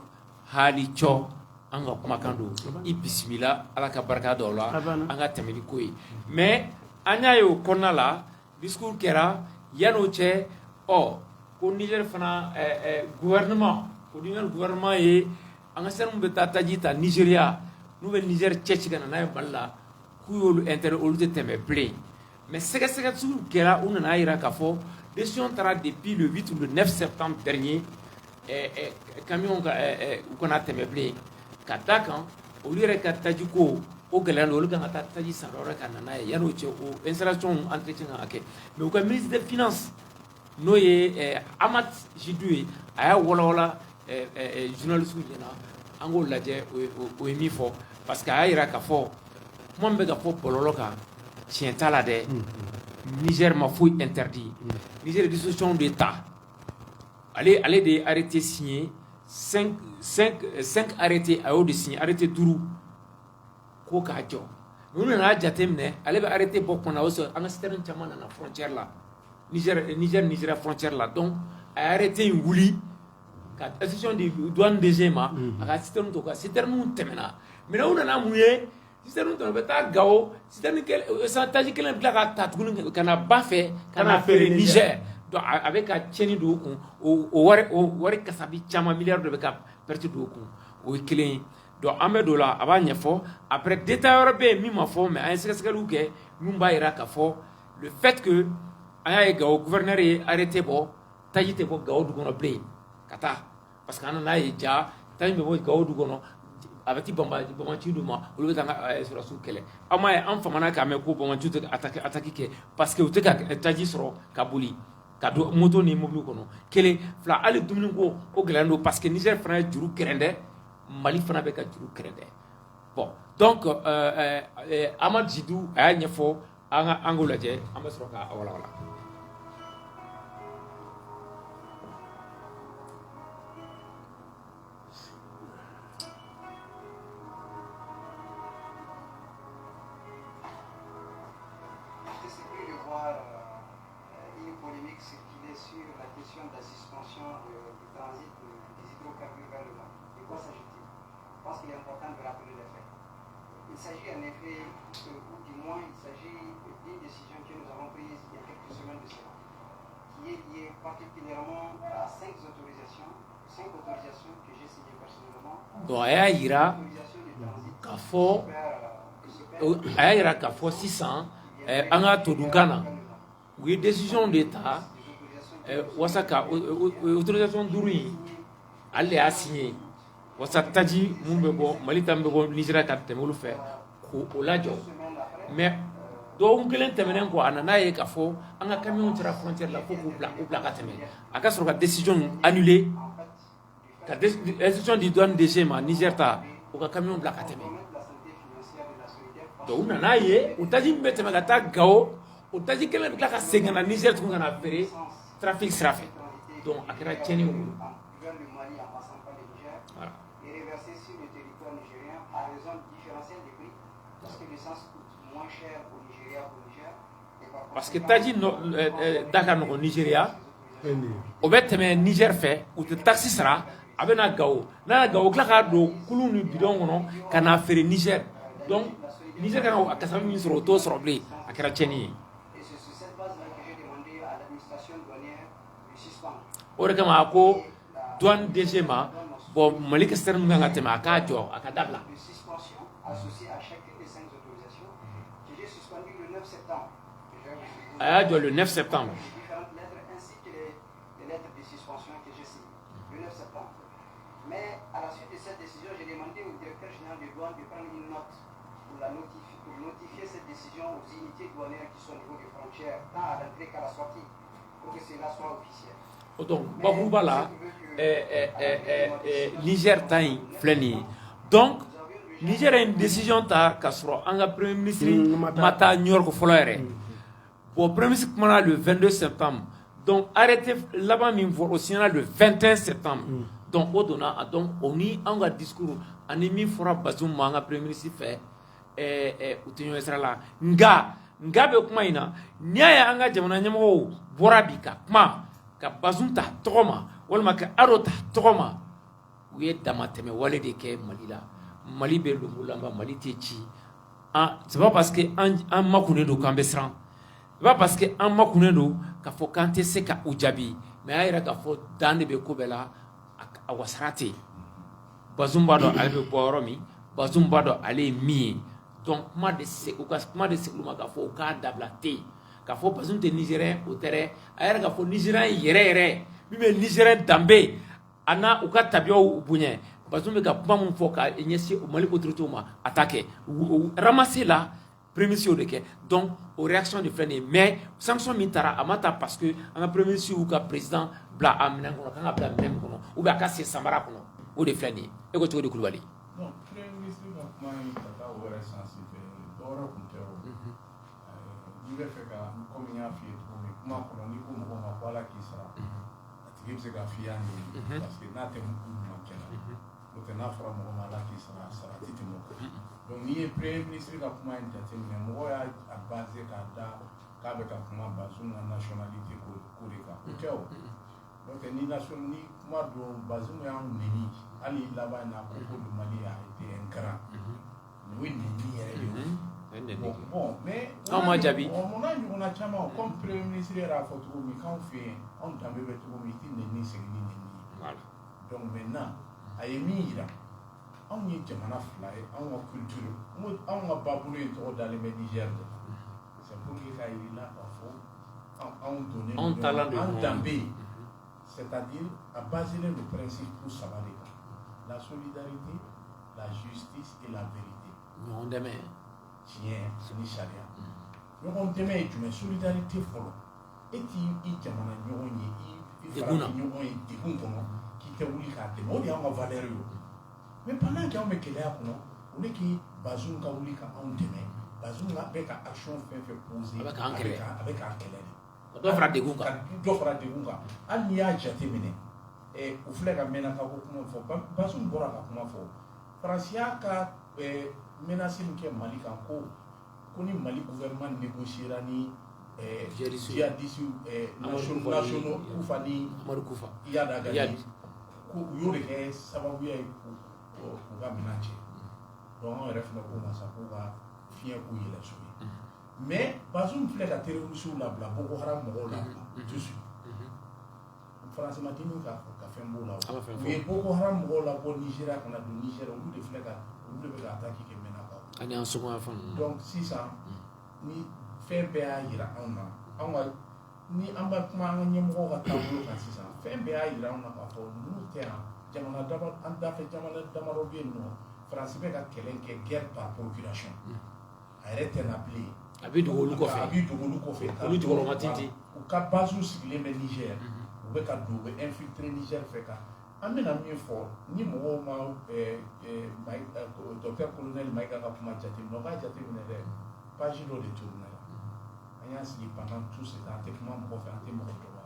hali cɔ an ka kumakan don, i bisimila, Ala ka barika dɔw la, an ka tɛmɛ ni ko ye. Mais an y'a ye o kɔnɔna la, discours kɛra yan'o cɛ, ɔ ko Niger fana gouvernement, ko Niger gouvernement ye an ka sanu bɛ taa taji ta Nigeria, n'u bɛ Niger cɛ ci ka na n'a ye Mali la, k'u y'olu interdit, olu tɛ tɛmɛ bilen. Mais sɛgɛsɛgɛliw kɛra, u nana jira k'a fɔ décision taara depuis le 8 ou le 9 septembre dernier, camion ka u kana tɛmɛ bilen, ka d'a kan olu yɛrɛ ka tajiko o gɛlɛya don, olu kan ka taa taji san yɔrɔ ka na n'a ye. Yan'o cɛ, o installation entretien kan ka kɛ. Mais u ka ministre des finances, n'o ye Ahmad Jidou ye, a y'a walawala journaliste ɲɛna. An k'o lajɛ, o ye min fɔ, parce que a y'a jira k'a fɔ kuma min bɛ ka fɔ bɔlɔlɔ kan, tiɲɛ t'a la dɛ. Niger ma foyi interdit. Niger ye disposition de ta, ale de ye arrêté signé, 5 arrêté, a y'o de signé, arrêté 5 ko k'a jɔ. U nana jateminɛ, ale bɛ arrêté bɔ kɔnɔ, o sɔrɔ an ka citerne caman nana frontière la, Niger Nigeria frontière la. Donc a ye arrêté in wuli ka instruction di douane DG ma, a ka citerne to, ka citerne tɛmɛna. Maintenant u nana mun ye? Citerne tɛmɛna, u bɛ taa Gawo, citerne kelen taji kelen bɛ tila ka ta tuguni ka na ba fɛ ka na feere Niger. Donc a bɛ ka tiɲɛni don u kun, o wari kasabi caman, miliyari dɔ bɛ ka perte don u kun. O ye kelen ye. Donc an bɛ don o la, a b'a ɲɛfɔ. Après, détail wɛrɛ bɛ yen min ma fɔ, mais an ye sɛgɛsɛgɛliw kɛ min b'a jira k'a fɔ le fait que an y'a ye Gawo gouverneur ye arrêté bɔ, taji tɛ bɔ Gawo dugu kɔnɔ bilen ka taa, parce que an nana ye ja taji bɛ bɔ Gawo dugu kɔnɔ, a bɛ ti banbaanci d'u ma, olu bɛ taa an ka sɔrɔdasiw kɛlɛ. Aw m'a ye, an famana k'a mɛn ko banbaanci tɛ attaque kɛ parce que u tɛ ka taji sɔrɔ ka boli ka don moto ni mobili kɔnɔ. Kelen, fila, hali dumuni ko o gɛlɛyalen don, parce que Niger fana ye juru kɛrɛndɛ, Mali fana bɛ ka juru kɛrɛndɛ. Bon, donc Ahmad Jidou a y'a ɲɛfɔ, an ka an k'o lajɛ, an bɛ sɔrɔ k'a walawala. J'étais surpris de voir une polémique circuler sur la question de la suspension du transit des hydrocarbures vers le Mali. De quoi s'agit-il? Je pense qu'il est important de rappeler les faits. Il s'agit en effet, ou du moins il s'agit d'une décision que nous avons prise il y a quelques semaines de cela, qui est liée particulièrement à cinq autorisations que j'ai signées personnellement. Donc a y'a yira Autorisation de transit k'a fɔ super, a y'a yira k'a fɔ sisan an ka todunkan na, u ye décision de ta wasa ka autorisation 5 in, ale de y'a signé, wasa taji mun bɛ bɔ Mali ta min bɛ bɔ Nizeriya ka tɛmɛ olu fɛ, k'o o lajɔ. Mais Dɔgɔkun kelen tɛmɛnen kɔ, a nana ye k'a fɔ an ka camion taara frontière la fo k'u bila, u bila ka tɛmɛ. A ka sɔrɔ ka décision annuler, ka instruction di douane DG ma, Niger ta, u ka camion bila ka tɛmɛ. Donc u nana ye, o taji min bɛ tɛmɛ ka taa Gao, o taji kelen bɛ tila ka segin ka na Niger tuguni ka na feere trafic sira fɛ. Donc a kɛra tiɲɛni ye u bolo. Voilà. Et reversé sur le territoire nigérien à raison du différentiel de prix, parce que l'essence coûte moins cher au Nigeria qu'au Niger. Et par Parce que conséquent, taji da ka nɔgɔn Nigeria, o bɛ tɛmɛ Niger fɛ, u tɛ taxe sara. A bɛ na Gao, n'a na Gao, u tila k'a don kulu ni bidon kɔnɔ ka n'a feere Niger. Donc Niger ka kan ka kasabi min sɔrɔ, o t'o sɔrɔ bilen. A kɛra tiɲɛni ye. Et c'est sur cette base-là que j'ai demandé à l'administration douanière de suspendre. O de kama a ko douane DG ma, bon, Mali ka sira min kan ka tɛmɛ, a k'a jɔ, a ka dabila. De suspension associée à chacune des cinq autorisations que j'ai suspendu le 9 septembre. Que j'ai reçu A y'a jɔ le 9 septembre. les différentes lettres ainsi que les lettres de suspension que j'ai signées le 9 septembre. Mais à la suite de cette décision, j'ai demandé au directeur général des douanes de prendre une note pour notifier cette décision aux unités douanières qui sont au niveau des frontières, tant à l'entrée qu'à la sortie, pour que cela soit officiel. O donc bakuruba la, Niger ta in filɛ nin ye. Donc Niger ye décision ta ka sɔrɔ an ka premier ministre ma taa. Ma taa New York fɔlɔ yɛrɛ. Bon, premier ministre kumana le 22 septembre. Donc arrêté laban min fɔ, o signera le 21 septembre. Donc o donna a, donc o ni anw ka discours ani min fɔra Bazoum ma an ka premier ministre fɛ, u tɛ ɲɔgɔn sira la. Nka bɛ kuma in na, n'i y'a ye an ka jamana ɲɛmɔgɔw bɔra bi ka kuma ka Bazoum ta tɔgɔ ma walima ka Ado ta tɔgɔ ma, u ye damatɛmɛ wale de kɛ Mali la. Mali bɛ lonbolanba, Mali tɛ ci. An, c'est pas parce que an makunnen don k'an bɛ siran, c'est pas parce que an makunnen don k'a fɔ k'an tɛ se ka u jaabi, mais a y'a yira k'a fɔ dan de bɛ ko bɛɛ la. A wasara tɛ yen. Bazoum b'a dɔn ale bɛ bɔ yɔrɔ min, Bazoum b'a dɔn ale ye min ye. Donc kuma de se u ka kuma de segin u ma k'a fɔ u k'a dabila ten, k'a fɔ Bazoum tɛ Nigérien, o tɛ dɛ. A yɛrɛ k'a fɔ Nigérien yɛrɛ yɛrɛ min bɛ Nigérien danbe a n'a u ka tabiyaw bonya, Bazoum bɛ ka kuma min fɔ ka ɲɛsin Mali autorités ma, a t'a kɛ. Ramasser la, premier ministre y'o de kɛ. Donc o réaction de filɛ nin ye. Mais sanction min taara, a ma ta parce que an ka premier ministre y'u ka président bila a minɛn kɔnɔ, kan ka bila minɛn min kɔnɔ, ou bien a ka sen samara kɔnɔ, o de filɛ nin ye. E ko cogo di, Kulubali? Non, premier ministre ka kuma in ka taa o yɛrɛ sens fɛ, dɔwɛrɛ kun tɛ. O n'i bɛ fɛ ka, komi n y'a f'i ye cogo min kuma kɔnɔ, n'i ko mɔgɔ ma ko Ala k'i sara, a tigi bɛ se ka f'i y'a ɲini, parce que n'a tɛ ɲuman kɛ la, n'o tɛ, n'a fɔra mɔgɔ ma Ala k'i sara, a sara ti tɛmɛ o kan. Donc n'i ye premier ministre ka kuma in jateminɛ, mɔgɔ y'a a basé k'a da k'a bɛ ka kuma Bazoum ka nationalité ko de kan. O tɛ. O n'o tɛ, ni nation ni kuma don, Bazoum y'anw neni hali laban in na ko le Mali a été ingrat. O ye neni yɛrɛ de ye. Bon, mais Anw ma jaabi. O n'a ɲɔgɔnna caman, comme premier ministre yɛrɛ y'a fɔ cogo min k'anw fɛ yen, anw danbe bɛ cogo min, i tɛ neni segin ni neni ye. Donc maintenant, a ye min yira, anw ye jamana fila ye, anw ka culture, n ko anw ka babolo in tɔgɔ dalen bɛ Niger de la. C'est pour que k'a yir'i la k'a fɔ anw donnen Anw taalan don an ɲɔgɔn. danbe, c'est-à-dire a basé le principe saba de kan: la solidarité, la justice et la vérité. Ɲɔgɔn dɛmɛ. Tiɲɛ ani sariya. Ɲɔgɔn dɛmɛ ye jumɛn? Solidarité fɔlɔ, e t'i i jamana ɲɔgɔn ye, i Degun na. farafin ɲɔgɔn ye degun kɔnɔ k'i tɛ wuli k'a dɛmɛ. O de y'anw ka valeur ye. O mais pendant que anw bɛ gɛlɛya kɔnɔ, au lieu que Bazoum ka wuli ka anw dɛmɛ, Bazoum ka bɛ ka action fɛn fɛn poser, A bɛ k'an kɛlɛ. A bɛ k'an kɛlɛ de. Ka dɔ fara degun kan. Ka dɔ fara degun kan. Hali n'i y'a jateminɛ, u filɛ ka Menaka ko kuma fɔ, Bazoum bɔra ka kuma fɔ, Faransi y'a ka menace min kɛ Mali kan, ko ni Mali gouvernement négociera ni Djihadistes. djihadistes Amadou Koufa. Nationaux Koufa ni Amadou Koufa. Iyad Ag Ghali, Iyad. ko u y'o de kɛ sababuya ye k'u ka minɛn cɛ. Donc anw yɛrɛ fana k'u ma sa k'u ka fiɲɛ k'u yɛlɛ so ye. Mais Bazoum filɛ ka terroristes labila, Boko Haram mɔgɔw labila tout de suite. Faransi ma dimi ka fɛn b'o la. A ma fɛn U fɔ. ye Boko Haram mɔgɔw labɔ Nigéria ka na don Niger, olu de filɛ ka, olu de bɛ ka attaque kɛ Menaka. Ani an sogoya fɛn ninnu. Donc sisan ni fɛn bɛɛ y'a yira anw na, anw ka ni an bɛ kuma an ka ɲɛmɔgɔw ka taabolo kan sisan, fɛn bɛɛ y'a yira anw na k'a fɔ ninnu tɛ yan. Jamana dama, an dafɛ jamana damadɔ bɛ yen nɔ, Faransi bɛ ka kɛlɛ kɛ, guerre par procuration. A yɛrɛ tɛ na bilen. A bɛ dogo olu kɔfɛ. A bɛ dogo olu kɔfɛ. Olu jukɔrɔma tintin. U ka base sigilen bɛ Niger, u bɛ ka don, u bɛ infiltrer Niger fɛ. Ka an bɛna min fɔ, ni mɔgɔw ma docteur colonel Mayiga ka kuma jateminɛ, o k'a jateminɛ dɛ, page dɔ de tourné la. An y'an sigi pendant tout ce temps, an tɛ kuma mɔgɔ fɛ, an tɛ mɔgɔ dɔgɔya,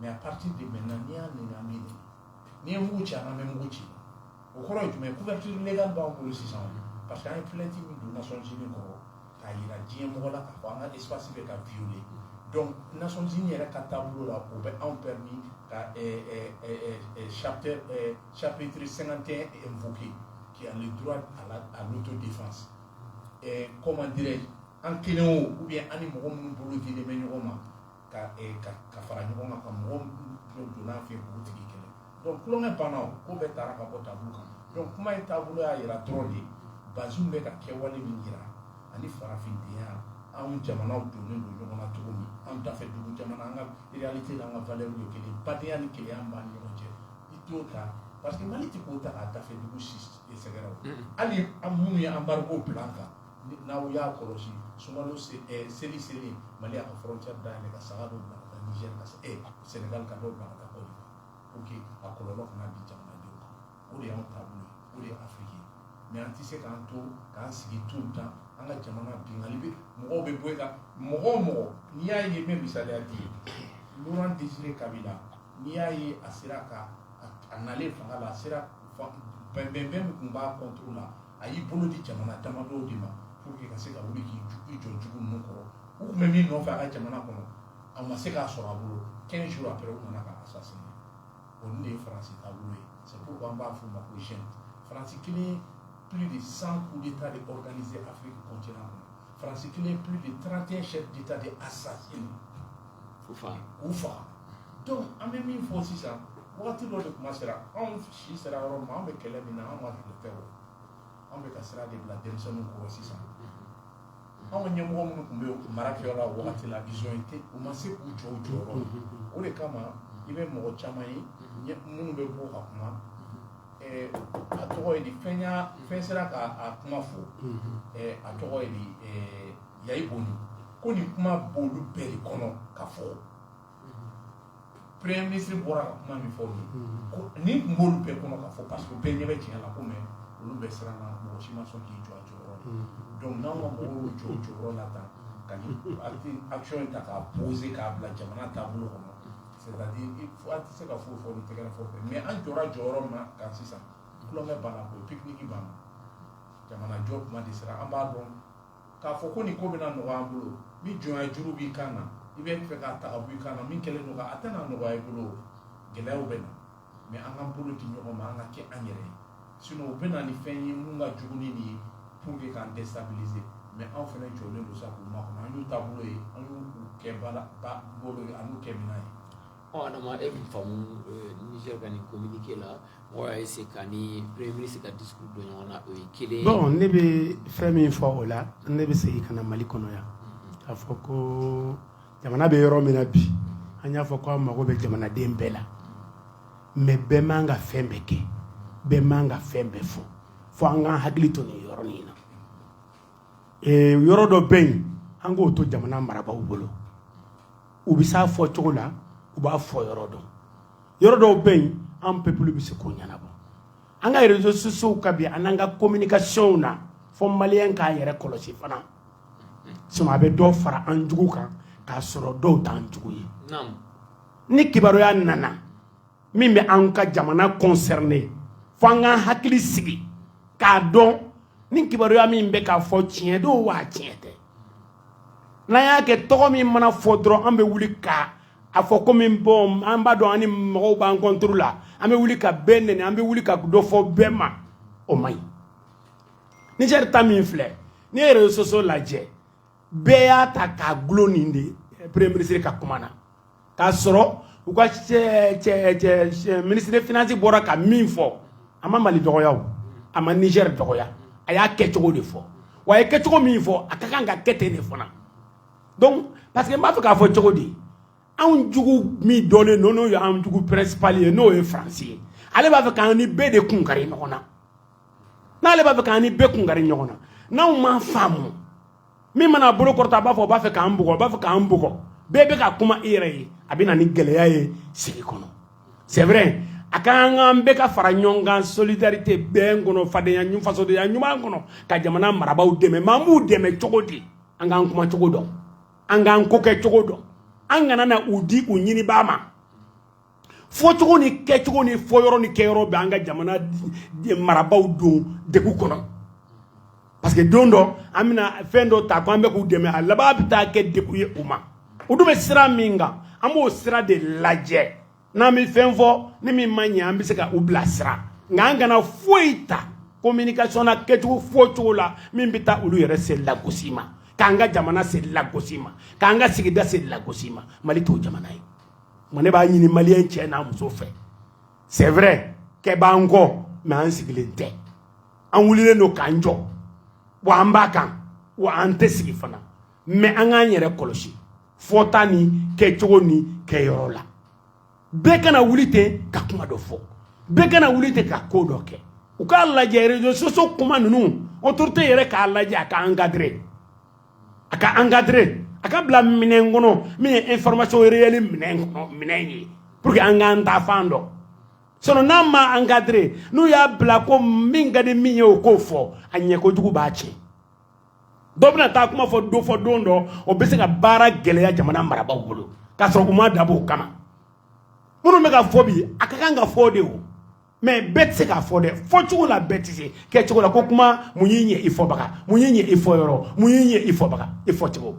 mais à partir de maintenant, n'i y'a nɛni, an b'i nɛni, n'i ye mugu ci an na, an bɛ mugu ci. O kɔrɔ ye jumɛn ye? Couverture légale b'an bolo sisan, parce que an ye plainte min don Nations Unies kɔrɔ k'a yira diɲɛ mɔgɔ la k'a fɔ an ka espace bɛ ka violer. Donc Nations Unies yɛrɛ ka taabolo la, o bɛ anw permis ka chapitre 51 invoqué, qui a le droit à l'autodéfense, comment dirais-je, an kelen o, ou bien an ni mɔgɔ minnu bolo dilen bɛ ɲɔgɔn ma ka fara ɲɔgɔn kan ka mɔgɔ dɔ donna an fɛ k'u tigi kɛlɛ. Donc tulonkɛ banna, o ko bɛɛ taara ka bɔ tableau kan. Donc kuma in taabolo y'a yira dɔrɔn de, Bazoum bɛ ka kɛwale min yira ani farafindenya, anw jamanaw donnen don ɲɔgɔn na cogo min, an dafɛ dugu jamana, an ka réalité n'an ka valeur ye kelen, badenya ni kelenya b'an ni ɲɔgɔn cɛ. I t'o ta parce que Mali tɛ k'o ta k'a dafɛ dugu si sɛgɛrɛ. O hali an minnu ye embargo bila an kan, n'aw y'a kɔlɔsi, sunkalo seli seli, Mali y'a ka frontière dayɛlɛ ka saga dɔw bila ka taa Niger, ka Sénégal, ka dɔw bila ka taa Côte d'Ivoire pour que a kɔlɔlɔ kana bin jamanadenw kan. O de y'anw taabolo ye, o de ye Afrique ye. Mais an tɛ se k'an to k'an sigi tout le temps, an ka jamana bingali bɛ, mɔgɔw bɛ bɔ e kan, mɔgɔ o mɔgɔ. N'i y'a ye, n bɛ misaliya di, Laurent Désiré Kabila, n'i y'a ye a sera ka a nalen fanga la, a sera bɛnbɛnbɛn min tun b'a contre la, a y'i bolo di jamana damadɔw de ma pour que ka se ka wuli k'i jɔ jugu ninnu kɔrɔ. U tun bɛ min nɔfɛ a ka jamana kɔnɔ, a ma se k'a sɔrɔ a bolo. 15 jours après, u nana ka assassiner. Olu de ye Faransi taabolo ye. C'est pourquoi an b'a f'u ma ko junte. Faransi kelen, plus de 100 coups d'état de organisé Afrique continent kɔnɔ. Faransi kelen, plus de 31 chefs d'état de assassiné. K'u faga. K'u faga. Donc an bɛ min fɔ sisan, wagati dɔ de kuma sera, anw si sera yɔrɔ min ma, an bɛ kɛlɛ min na, anw ka kɛlɛ tɛ o, anw bɛ ka sira de bila denmisɛnninw kɔrɔ sisan. Anw ka ɲɛmɔgɔ minnu tun bɛ mara kɛyɔrɔ la o wagati la, ils ont été, u ma se k'u jɔ u jɔyɔrɔ la. O de kama i bɛ mɔgɔ caman ye minnu bɛ bɔ ka kuma, a tɔgɔ ye di, fɛn y'a fɛn sera ka a kuma fɔ, a tɔgɔ ye di, Yayi Boni, ko nin kuma b'olu bɛɛ de kɔnɔ ka fɔ. Premier ministre bɔra ka kuma min fɔ nin, ko nin tun b'olu bɛɛ kɔnɔ ka fɔ, parce que bɛɛ ɲɛ bɛ tiɲɛ la ko, mais olu bɛɛ siranna, mɔgɔ si ma sɔn k'i jɔ a jɔyɔrɔ la. Donc n'anw ka mɔgɔw y'u jɔ u jɔyɔrɔ la tan, ka nin action in ta k'a poser k'a bila jamana taabolo kɔnɔ, c'est-à-dire an tɛ se ka foyi fɔ ni tɛgɛrɛ fɔ fɛ, mais an jɔra jɔyɔrɔ min na kan sisan, tulonkɛ banna koyi, pique-nique banna, jamana jɔ kuma de sera. An b'a dɔn k'a fɔ ko nin ko bɛna nɔgɔya an bolo. Ni jɔnya juru b'i kan na, i bɛ fɛ k'a ta ka bɔ i kan na, min kɛlen don a tɛna nɔgɔya i bolo, gɛlɛyaw bɛ na, mais an k'an bolo di ɲɔgɔn ma, an ka kɛ an yɛrɛ ye. Sinon u bɛ na ni fɛn ye mun ka jugu ni nin ye pour que k'an déstabiliser, mais anw fana jɔlen don sa k'u makɔnɔ. An y'u taabolo ye, an y'u kɛ bala ba bolo ye, an y'u kɛ minɛn ye. Ɔ Adama, e min faamu Niger ka nin communiqué la, mɔgɔ y'a essayer ka ni premier ministre ka discours don ɲɔgɔn na, o ye kelen ye. Bon, ne bɛ fɛn min fɔ o la, ne bɛ segin ka na Mali kɔnɔ yan k'a fɔ ko jamana bɛ yɔrɔ min na bi, an y'a fɔ ko an mago bɛ jamanaden bɛɛ la, mais bɛɛ man ka fɛn bɛɛ kɛ, bɛɛ man ka fɛn bɛɛ fɔ. Fo an k'an hakili to nin yɔrɔnin na. Yɔrɔ dɔ bɛ yen, an k'o to jamana marabaaw bolo, u bɛ s'a fɔ cogo la, u b'a fɔ yɔrɔ dɔn. Yɔrɔ dɔw bɛ yen, an peuple bɛ se k'o ɲɛnabɔ. An ka réseaux sociaux ka bi, an n'an ka communication na, fɔ maliyɛn k'a yɛrɛ kɔlɔsi fana, sinon a bɛ dɔ fara an jugu kan k'a sɔrɔ dɔw t'an jugu ye. Ni kibaruya nana min bɛ an ka jamana concerné, fo an k'an hakili sigi k'a dɔn ni kibaruya min bɛ k'a fɔ, tiɲɛ don wa tiɲɛ tɛ. N'an y'a kɛ, tɔgɔ min mana fɔ dɔrɔn, an bɛ wuli ka a fɔ komi bon, an b'a dɔn an ni mɔgɔw b'an contre la, an bɛ wuli ka bɛɛ nɛni, an bɛ wuli ka dɔ fɔ bɛɛ ma, o man ɲi. Niger ta min filɛ, n'i ye réseaux sociaux lajɛ, bɛɛ y'a ta k'a gulon nin de premier ministre ka kuma na, k'a sɔrɔ u ka cɛ cɛ cɛ ministre des finances bɔra ka min fɔ, a ma Mali dɔgɔya, o a ma Niger dɔgɔya, a y'a kɛcogo de fɔ. Wa a ye kɛcogo min fɔ, a ka kan ka kɛ ten de fana. Donc parce que n b'a fɛ k'a fɔ cogo di, anw jugu min dɔnnen don, n'o ye an jugu principal ye, n'o ye Faransi ye, ale b'a fɛ k'an ni bɛɛ de kun kari ɲɔgɔn na. N'ale b'a fɛ k'an ni bɛɛ kun kari ɲɔgɔn na, n'anw m'a faamu Min mana a bolo kɔrɔta, a b'a fɔ o b'a fɛ k'an bugɔ, o b'a fɛ k'an bugɔ. Bɛɛ bɛ ka kuma i yɛrɛ ye, a bɛ na ni gɛlɛya ye sigi kɔnɔ. C'est vrai, a ka kan an bɛɛ ka fara ɲɔgɔn kan, solidarité, bɛn kɔnɔ, fadenya, fasodenya ɲuman kɔnɔ, ka jamana marabaaw dɛmɛ. Mais an b'u dɛmɛ cogo di? An k'an kuma cogo dɔn, an k'an ko kɛ cogo dɔn. An kana na u di u ɲinibaa ma. Fɔcogo ni kɛcogo ni fɔyɔrɔ ni kɛyɔrɔ bɛ an ka jamana marabaaw don degun kɔnɔ, parce que don dɔ an bɛna fɛn dɔ ta ko an bɛ k'u dɛmɛ, a laban bɛ taa kɛ degun ye u ma. O dun bɛ sira min kan, an b'o sira de lajɛ. N'an bɛ fɛn fɔ ni min ma ɲɛ, an bɛ se ka u bilasira. Nka an kana foyi ta communication na, kɛcogo fɔcogo la, min bɛ taa olu yɛrɛ se lagosi ma, k'an ka jamana se lagosi ma, k'an ka sigida se lagosi ma. Mali t'o jamana ye. Ne b'a ɲini maliyɛn cɛ n'a muso fɛ. C'est vrai, kɛ b'an kɔ, mais an sigilen tɛ. An wulilen don k'an jɔ, wa an b'a kan, wa an tɛ sigi fana. Mais an k'an yɛrɛ kɔlɔsi fɔta ni kɛcogo ni kɛyɔrɔ la. Bɛɛ kana wuli ten ka kuma dɔ fɔ, bɛɛ kana wuli ten ka ko dɔ kɛ. U k'a lajɛ, réseaux sociaux kuma ninnu, autorité yɛrɛ k'a lajɛ, a ka encadrer, a ka encadrer, a ka bila minɛn kɔnɔ min ye information réelle minɛn kɔnɔ minɛn ye, pour que an k'an ta fan dɔn. Sinon n'a ma encadrer, n'u y'a bila ko min ka di min ye o k'o fɔ, a ɲɛ kojugu b'a tiɲɛ. Dɔ bɛna taa kuma fɔ don fɔ don dɔ, o bɛ se ka baara gɛlɛya jamana marabaaw bolo, k'a sɔrɔ u ma dabɔ o kama. Minnu bɛ ka fɔ bi, a ka kan ka fɔ de o, mais bɛɛ tɛ se k'a fɔ dɛ. Fɔcogo la bɛɛ tɛ se, kɛcogo la ko kuma mun y'i ɲɛ i fɔbaga, mun y'i ɲɛ i fɔyɔrɔ, mun y'i ɲɛ i fɔbaga, i fɔcogo.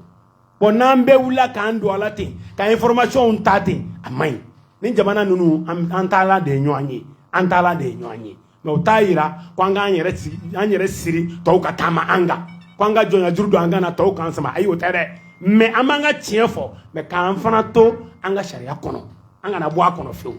Bon, n'an bɛɛ wulila k'an don a la ten, ka information ta ten, a man ɲi. Ni jamana ninnu, an taala de ye ɲɔgɔn ye, an taala de ye ɲɔgɔn ye. Mais o t'a yira ko an k'an yɛrɛ sigi, an yɛrɛ siri tɔw ka taama an kan, ko an ka jɔnya juru don an kan na, tɔw k'an sama. Ayi, o tɛ dɛ. Mais an b'an ka tiɲɛ fɔ, mais k'an fana to an ka sariya kɔnɔ, an kana bɔ a kɔnɔ fiyewu.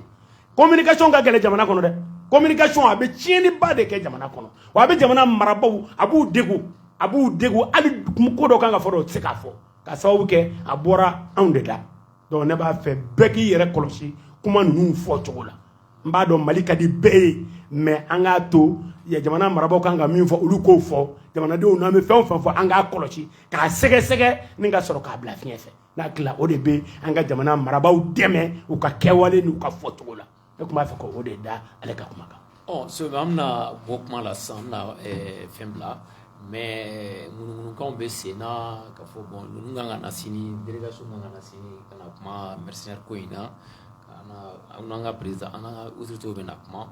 Communication ka gɛlɛn jamana kɔnɔ dɛ. Communication a bɛ tiɲɛniba de kɛ jamana kɔnɔ, wa a bɛ jamana marabaaw, a b'u degun, a b'u degun. Hali ko dɔ kan ka fɔ dɛ, o tɛ se k'a fɔ, ka sababu kɛ a bɔra anw de da. Donc ne b'a fɛ bɛɛ k'i yɛrɛ kɔlɔsi kuma ninnu fɔ cogo la. N b'a dɔn Mali ka di bɛɛ ye, mais an k'a to jamana marabaaw kan ka min fɔ, olu k'o fɔ. Jamanadenw, n'an bɛ fɛn o fɛn fɔ, an k'a kɔlɔsi k'a sɛgɛsɛgɛ ni ka sɔrɔ k'a bila fiɲɛ fɛ. N'a tila, o de bɛ an ka jamana marabaaw dɛmɛ u ka kɛwale n'u ka fɔcogo la. Ne tun b'a fɛ k'o de da ale ka kuma kan. Ɔ so, an bɛna bɔ kuma la sisan, an bɛna fɛn bila, mais ŋunuŋunukanw bɛ sen na ka fɔ bon, ninnu kan ka na sini, délégation kan ka na sini ka na kuma mercenaire ko in na, ka na an n'an ka président, an n'an ka autorités bɛ na kuma.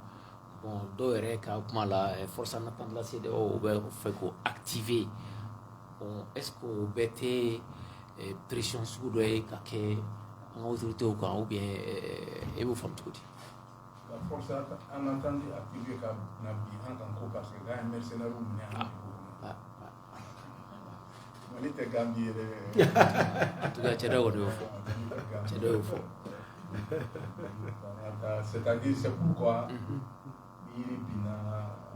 Bon, dɔw yɛrɛ ka kuma la, force en attente la CEDEAO, o bɛ fɛ k'o activer. Bon, est ce que o bɛɛ tɛ pression sugu dɔ ye ka kɛ an ka autorités kan, ou bien e b'o faamu cogo di? La force en attente activée ka na bi an kan ko parce que k'an ye mercenaires minɛ an dugu kɔnɔ. Mali tɛ Gambie ye dɛ. En tout cas, cɛ dɔw kɔni y'o fɔ, cɛ dɔw y'o fɔ. C'est-à-dire, c'est pourquoi ni yiri binna,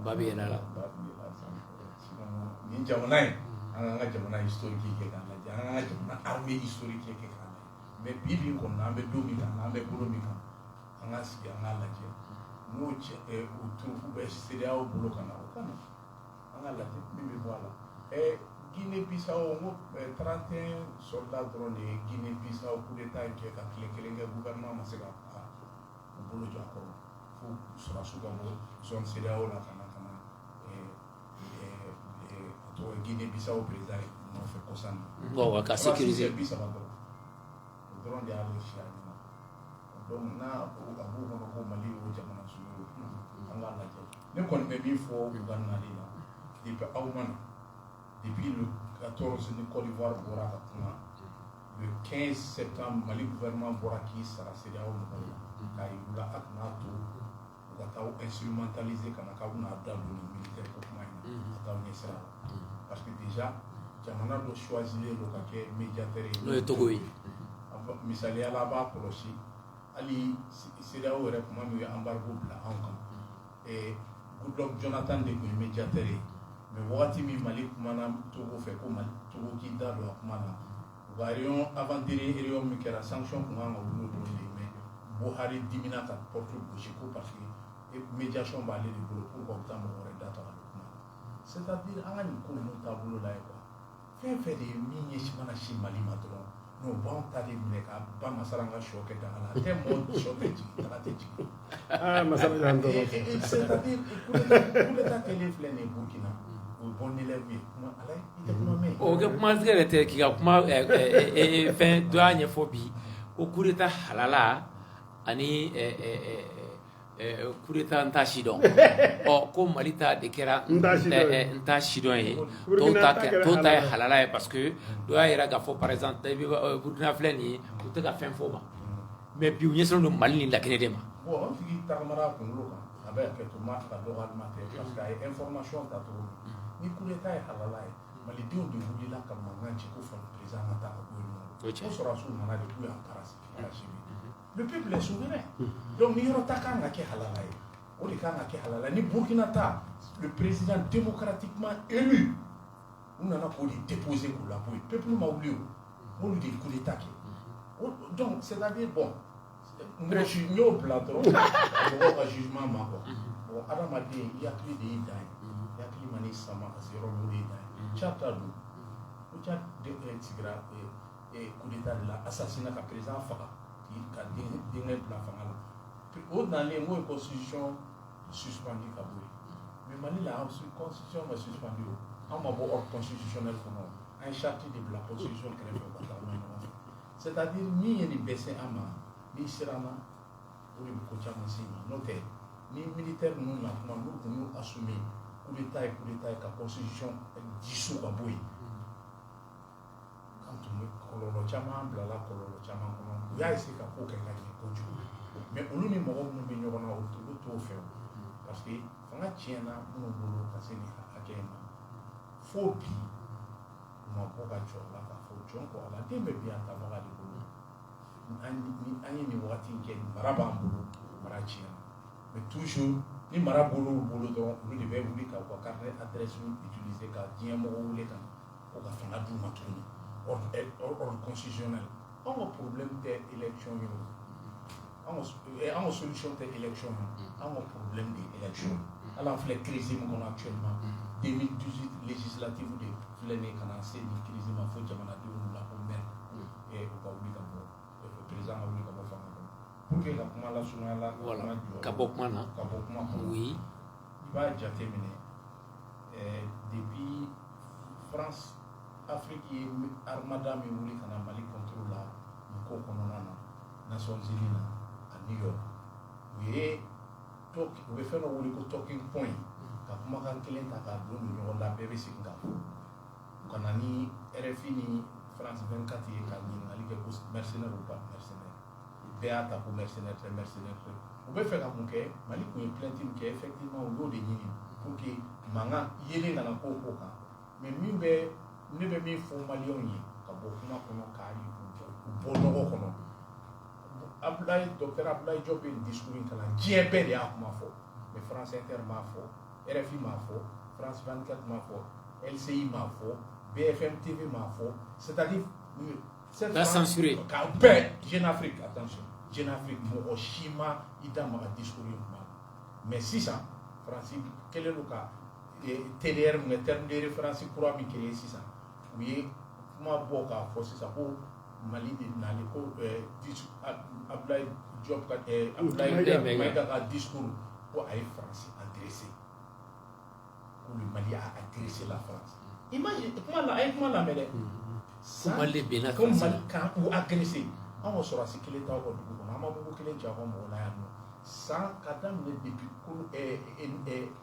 ba bɛ yɛlɛ a la. Ba bɛ yɛlɛ a sanfɛ. Sinon nin jamana in, an k'an ka jamana historique kɛ k'a lajɛ, an k'an ka jamana armée historique kɛ k'a lajɛ. Mais bi bi in kɔni na, an bɛ don min kan, n'an bɛ bolo min kan, an ka sigi, an k'a lajɛ. N'o cɛ o troupe bɛ CEDEAO bolo ka na, o ka na, an k'a lajɛ min bɛ bɔ a la. Guinée Bissau, n ko 31 soldats dɔrɔn de ye Guinée Bissau coup d'état in kɛ ka tile kelen kɛ, gouvernement ma se ka u bolo jɔ a kɔrɔ fo sɔrɔdasiw ka bɔ zone CEDEAO la ka na a tɔgɔ ye Guinée Bissau président nɔfɛ kɔsan na. Bon, ka sécuriser. 30 dɔrɔn, o dɔrɔn de y'a réussi a ɲɛna. Donc n'a ko a b'u kɔnɔ ko Mali y'o jamana sugu ye, an k'a lajɛ. Ne kɔni bɛ min fɔ u ka nali la, depuis aw ma na, depuis le 14 ni Côte d'Ivoire bɔra ka kuma, le 15 septembre Mali gouvernement bɔra k'i sara CEDEAO mɔgɔw la k'a yir'u la a kan'a to u ka taa instrumentaliser ka na k'aw bɛna da don nin militaire ko kuma in na, a t'aw ɲɛ sira la, parce que déjà jamana dɔ choisilen don ka kɛ médiateur ye. N'o ye Togo ye. Misaliya la, a b'a kɔlɔsi, hali CEDEAO yɛrɛ kuma min ye embargo bila anw kan, Goodluck Jonathan de tun ye médiateur ye. Mais wagati min Mali kumana Togo fɛ ko Mali Togo k'i da don a kuma la, u ka réunion, avant dernier réunion min kɛra, sanction tun kan ka wuli o don de, mais Buhari dimina ka porte gosi ko parce que médiation b'ale de bolo, pourquoi u bɛ taa mɔgɔ wɛrɛ da ta ka don kuma la? C'est à dire, an ka nin ko ninnu taabolo lajɛ quoi. Fɛn fɛn de ye min ɲɛsin mana sin Mali ma dɔrɔn, n'o b'anw ta de minɛ ka ba masara an ka sɔ kɛ daga la. A tɛ mɔgɔ sɔ tɛ jigin, daga tɛ jigin. Aa, masara y'an tɔɔrɔ. C'est-à-dire coup d'état kɛlen filɛ nin ye Burkina, o ye bon élève ye. Kuma ala i tɛ kuma mɛn. O kɛ kuma yɛrɛ tɛ k'i ka kuma fɛn dɔ y'a ɲɛfɔ bi ko coup d'état halala ani coup d'état n t'a si dɔn. Ɔ ko Mali ta de kɛra n t'a si dɔn ye. N t'a si dɔn ye. Burkina tɔw ta ta kɛ kɛra tɔw ta ye halala. Halala ye, parce que dɔ y'a yira k'a fɔ, par exemple, i bɛ Burkina filɛ nin ye, u tɛ ka fɛn fɔ o ma, mais bi u ɲɛsinnen don Mali ni Laginɛ de ma. Bon, an tigi tagamara a kunkolo kan, a bɛ hakɛ to, ma ka dɔgɔyalima tɛ, parce que a ye information ta cogo min, ni coup d'état ye halala ye, malidenw de wulila ka mankan ci ko fɔ président ka taa ka bɔ yen nɔ. O tiɲɛ. Ko sɔrɔdasiw nana de k'u y'an parachever. Le peuple est souverain, donc ni yɔrɔ ta kan ka kɛ halala ye, o de kan ka kɛ halala. Ni Burkina ta, le président démocratiquement élu, u nana k'o de déposer k'o labɔ yen, peuple ma wuli, o olu de ye coup d'état kɛ. Donc c'est à dire, bon, mɔgɔ si n y'o bila dɔrɔn mɔgɔw ka jugement ma quoi. Bon, adamaden, i hakili de y'i dan ye, i hakili ma n'i sama ka se yɔrɔ min, o de y'i dan ye. Tchad ta dun, ko Tchad de sigira coup d'état de la, assassinat, ka président faga, ka denkɛ bila fanga la. O nalen, n ko ye constitution suspendu ka bɔ yen, mais Mali la, an constitution ma suspendu, o an ma bɔ ordre constitutionnel kɔnɔ, an ye charte de bila constitution kɛrɛfɛ, u ka taa n'o ye ɲɔgɔn fɛ. C'est à dire, min ye nin bɛɛ se an ma, n'i siranna, o de bɛ ko caman se i ma. N'o tɛ, ni militaire ninnu na kuma, n'u tun y'u assumer coup d'état ye coup d'état ye, ka constitution dissous ka bɔ yen, k'an tun bɛ kɔlɔlɔ caman bilala kɔlɔlɔ caman kɔnɔ. U y'a essayer ka ko kɛ ka ɲɛ kojugu, mais olu ni mɔgɔ minnu bɛ ɲɔgɔn na, olu t'o fɛ o, parce que fanga tiɲɛna minnu bolo ka se nin hakɛ in ma, fo bi u ma bɔ ka jɔ a la k'a fɔ jɔn ko ala den bɛ bi a tabaga de bolo. An ye nin wagati in kɛ, mara b'an bolo, mara tiɲɛna, mais toujours ni mara bolo bolo dɔrɔn, olu de bɛ wuli ka u ka carte adresse utiliser ka diɲɛ mɔgɔ wele ka na ko ka fanga d'u ma tuguni, ordre constitutionnel. Anw ka problème tɛ élection ye o, anw ka solution tɛ élection ye, anw ka problème de ye élection ye. Hali an filɛ crise min kɔnɔ actuellement, 2018 législative de filɛ nin ye ka na se nin crise ma, fo jamanadenw wulila ko merde, u ka wuli ka bɔ, président ka wuli ka bɔ fanga kɔnɔ pour que ka kuma lasurunya la, ka Voilà. kuma jɔ Ka bɔ kuma na. Ka bɔ kuma kɔnɔ. I b'a jateminɛ, depuis France Afrique ye armada min wuli ka na Mali contre la nin ko kɔnɔna na, Nations Unies na à New York, u ye u bɛ fɛn dɔ wele ko talking point, ka kumakan kelen ta k'a don don ɲɔgɔn da, bɛɛ bɛ segin k'a fɔ. U ka na ni RFI ni France 24 ye ka ɲininkali kɛ ko mercenaire ou pas mercenaire, bɛɛ y'a ta ko mercenaire tɛ, mercenaire tɛ. U bɛ fɛ ka mun kɛ? Mali tun ye plainte min kɛ, effectivement, u y'o de ɲini pour que mankan yelen kana k'o ko kan. Mais min bɛ ne bɛ min fɔ maliyɛnw ye ka bɔ kuma kɔnɔ, k'a u bɔ nɔgɔ kɔnɔ, Abdoulaye, docteur Abdoulaye Diop ye nin discours in kalan, diɲɛ bɛɛ de y'a kuma fɔ, mais France Inter m'a fɔ, RFI m'a fɔ, France 24 m'a fɔ, LCI m'a fɔ, BFM TV m'a fɔ, c'est-à-dire cette K'a censuré. K'a bɛɛ, Jeune Afrique, attention, Jeune Afrique, mɔgɔ si ma i da maga discours in kuma la. Mais sisan Faransi kɛlen don ka TDR mun kɛ, terme de référence kura min créé sisan, u ye kuma bɔ k'a fɔ sisan ko Mali de nalen ko Abdoulaye Diop ka Abdoulaye Maïga. Maïga ka discours, ko a ye Faransi agressé, ko le Mali a agressé la France. Imagine, kuma la, a ye kuma lamɛn dɛ. Ko Mali de binna Ko Faransi. Mali kan u agressé. Anw ka sɔrɔdasi kelen t'aw ka dugu kɔnɔ, an ma mugu kelen ci aw ka mɔgɔ la yan nɔ san ka daminɛ depuis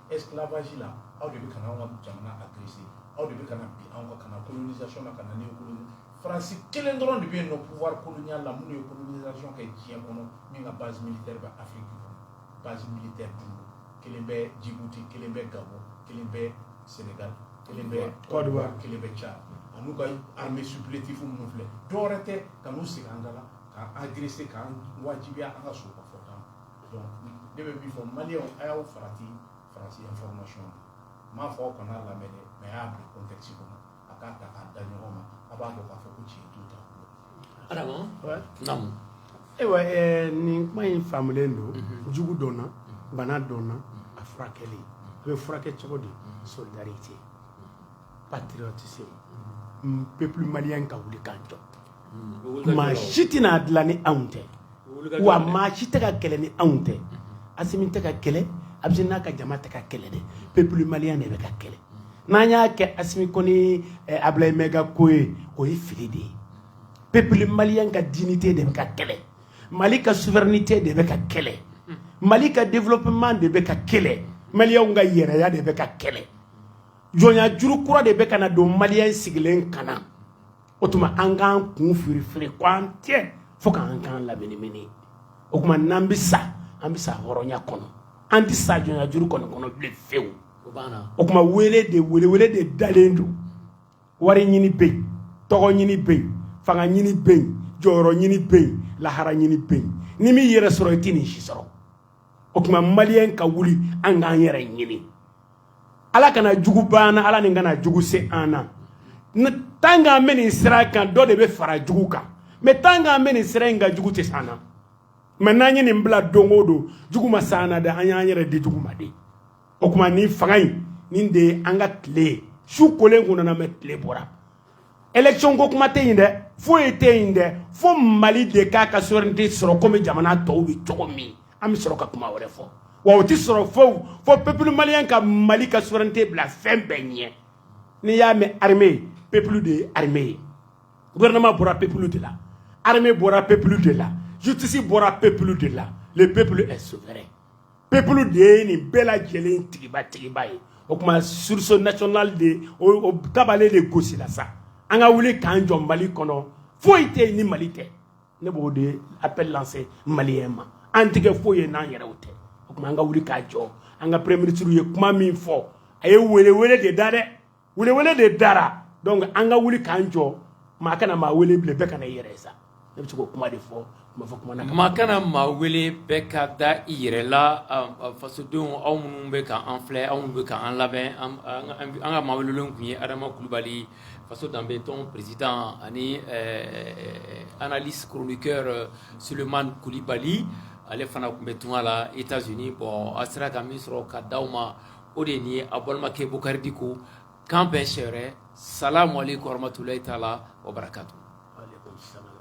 esclavage la, aw de bɛ ka na anw ka jamana agressé, aw de bɛ ka na bin anw kan, ka na colonisation na, ka na néocolonisation. Faransi kelen dɔrɔn de bɛ yen nɔ pouvoir colonial la, minnu ye colonisation kɛ diɲɛ kɔnɔ, min ka base militaire bɛ Afrique kɔnɔ, base militaire duuru: kelen bɛ Djibouti, kelen bɛ Gabon, kelen bɛ Sénégal, kelen bɛ Côte d'Ivoire, kelen bɛ Tchad. An'u ka armée supplétive minnu filɛ, dɔwɛrɛ tɛ ka n'u segin an da la, k'an agressé, k'an wajibiya an ka so ka fɔ tan. Donc ne bɛ min fɔ maliyɛnw, a y'aw farati Faransi information na. N m'a fɔ aw kana lamɛn dɛ, mais a y'a bila contexte kɔnɔ, a k'a ta k'a da ɲɔgɔn ma, a b'a dɔn k'a fɔ ko tiɲɛ t'u ta bolo. Adama. Naamu. Ayiwa, nin kuma in faamulen don. Jugu dɔnna, bana dɔnna, a furakɛli, a bɛ furakɛ cogo di? Solidarité, patriotisme. Peuple malien ka wuli k'an jɔ. Maa si tɛna dilan ni anw tɛ, wa maa si tɛ ka kɛlɛ ni anw tɛ. Asimi tɛ ka kɛlɛ, Asimi n'a ka jama tɛ ka kɛlɛ dɛ, peuple malien de bɛ ka kɛlɛ. N'an y'a kɛ Asimi ko ni Ablaye Maiga ko ye, o ye fili de ye. Peuple malien ka dignité de bɛ ka kɛlɛ, Mali ka souveraineté de bɛ ka kɛlɛ, Mali ka développement de bɛ ka kɛlɛ, Maliyɛnw ka yɛrɛya de bɛ ka kɛlɛ. Jɔnya juru kura de bɛ ka na don Maliyɛn sigilen kan na. O tuma, an k'an kun firifiri ko an tɛ fo k'an kan lamini. O tuma, n'an bɛ sa, an bɛ sa hɔrɔnya kɔnɔ, an tɛ sa jɔnya juru kɔni kɔnɔ bilen fewu. O tuma, wele de, welewele de dalen don. Wari ɲini bɛ yen, tɔgɔ ɲini bɛ yen, fanga ɲini bɛ yen, jɔyɔrɔ ɲini bɛ yen, lahara ɲini bɛ yen. Ni m'i yɛrɛ sɔrɔ, i tɛ nin si sɔrɔ. O tuma, Maliyɛn ka wuli, an k'an yɛrɛ ɲini. Ala kana jugu ban na, Ala ni kana jugu se an na. Tant qu'an bɛ nin sira kan, dɔ de bɛ fara jugu kan. Mais tant qu'an bɛ nin sira in kan, jugu tɛ s'an na. Mais n'an ye nin bila don o don, jugu ma s'an na dɛ, an y'an yɛrɛ di jugu ma de. O tuma, nin fanga in, nin de ye an ka tile ye. Su kolen kun nana, mais tile bɔra. Élection ko kuma tɛ yen dɛ, foyi tɛ yen dɛ, fo Mali de k'a ka souveraineté sɔrɔ komi jamana tɔw bɛ cogo min, an bɛ sɔrɔ ka kuma wɛrɛ fɔ. Wa o tɛ sɔrɔ fo peuple malien ka Mali ka souveraineté bila fɛn bɛɛ ɲɛ. N'i y'a mɛn armée, peuple de ye armée ye. Gouvernement bɔra peuple de la, armée bɔra peuple de la, justice bɔra peuple de la. Le peuple est souverain. Peuple de ye nin bɛɛ lajɛlen tigiba tigiba ye. O tuma, sursaut national de, o tabalen de gosila sa. An ka wuli k'an jɔ Mali kɔnɔ. Foyi tɛ yen ni Mali tɛ. Ne b'o de appel lancer Maliyɛn ma. An tɛ kɛ foyi ye n'an yɛrɛw tɛ. O tuma, an ka wuli k'a jɔ. An ka premier ministre ye kuma min fɔ, a ye welewele de da dɛ, welewele de dara. Donc an ka wuli k'an jɔ. Maa kana maa wele bilen, bɛɛ kana i yɛrɛ ye sa. Ne bɛ se k'o kuma de fɔ, kuma fɔ kuma na. Maa kana maa wele, bɛɛ ka da i yɛrɛ la. Fasodenw, aw minnu bɛ k'an filɛ, aw minnu bɛ k'an labɛn, an ka maa welelen tun ye Adama Kulubali, Faso Danbe Tɔn président, ani analyste chroniqueur Sulemani Kulibali. Ale fana tun bɛ tunga la États-Unis. Bon, a sera ka min sɔrɔ ka d'aw ma, o de ye nin ye. A balimakɛ Bukari Diko, k'an bɛn siɲɛ wɛrɛ. Salamu aleykum warahmatulahi taala wa barakatu. Aleykum salam.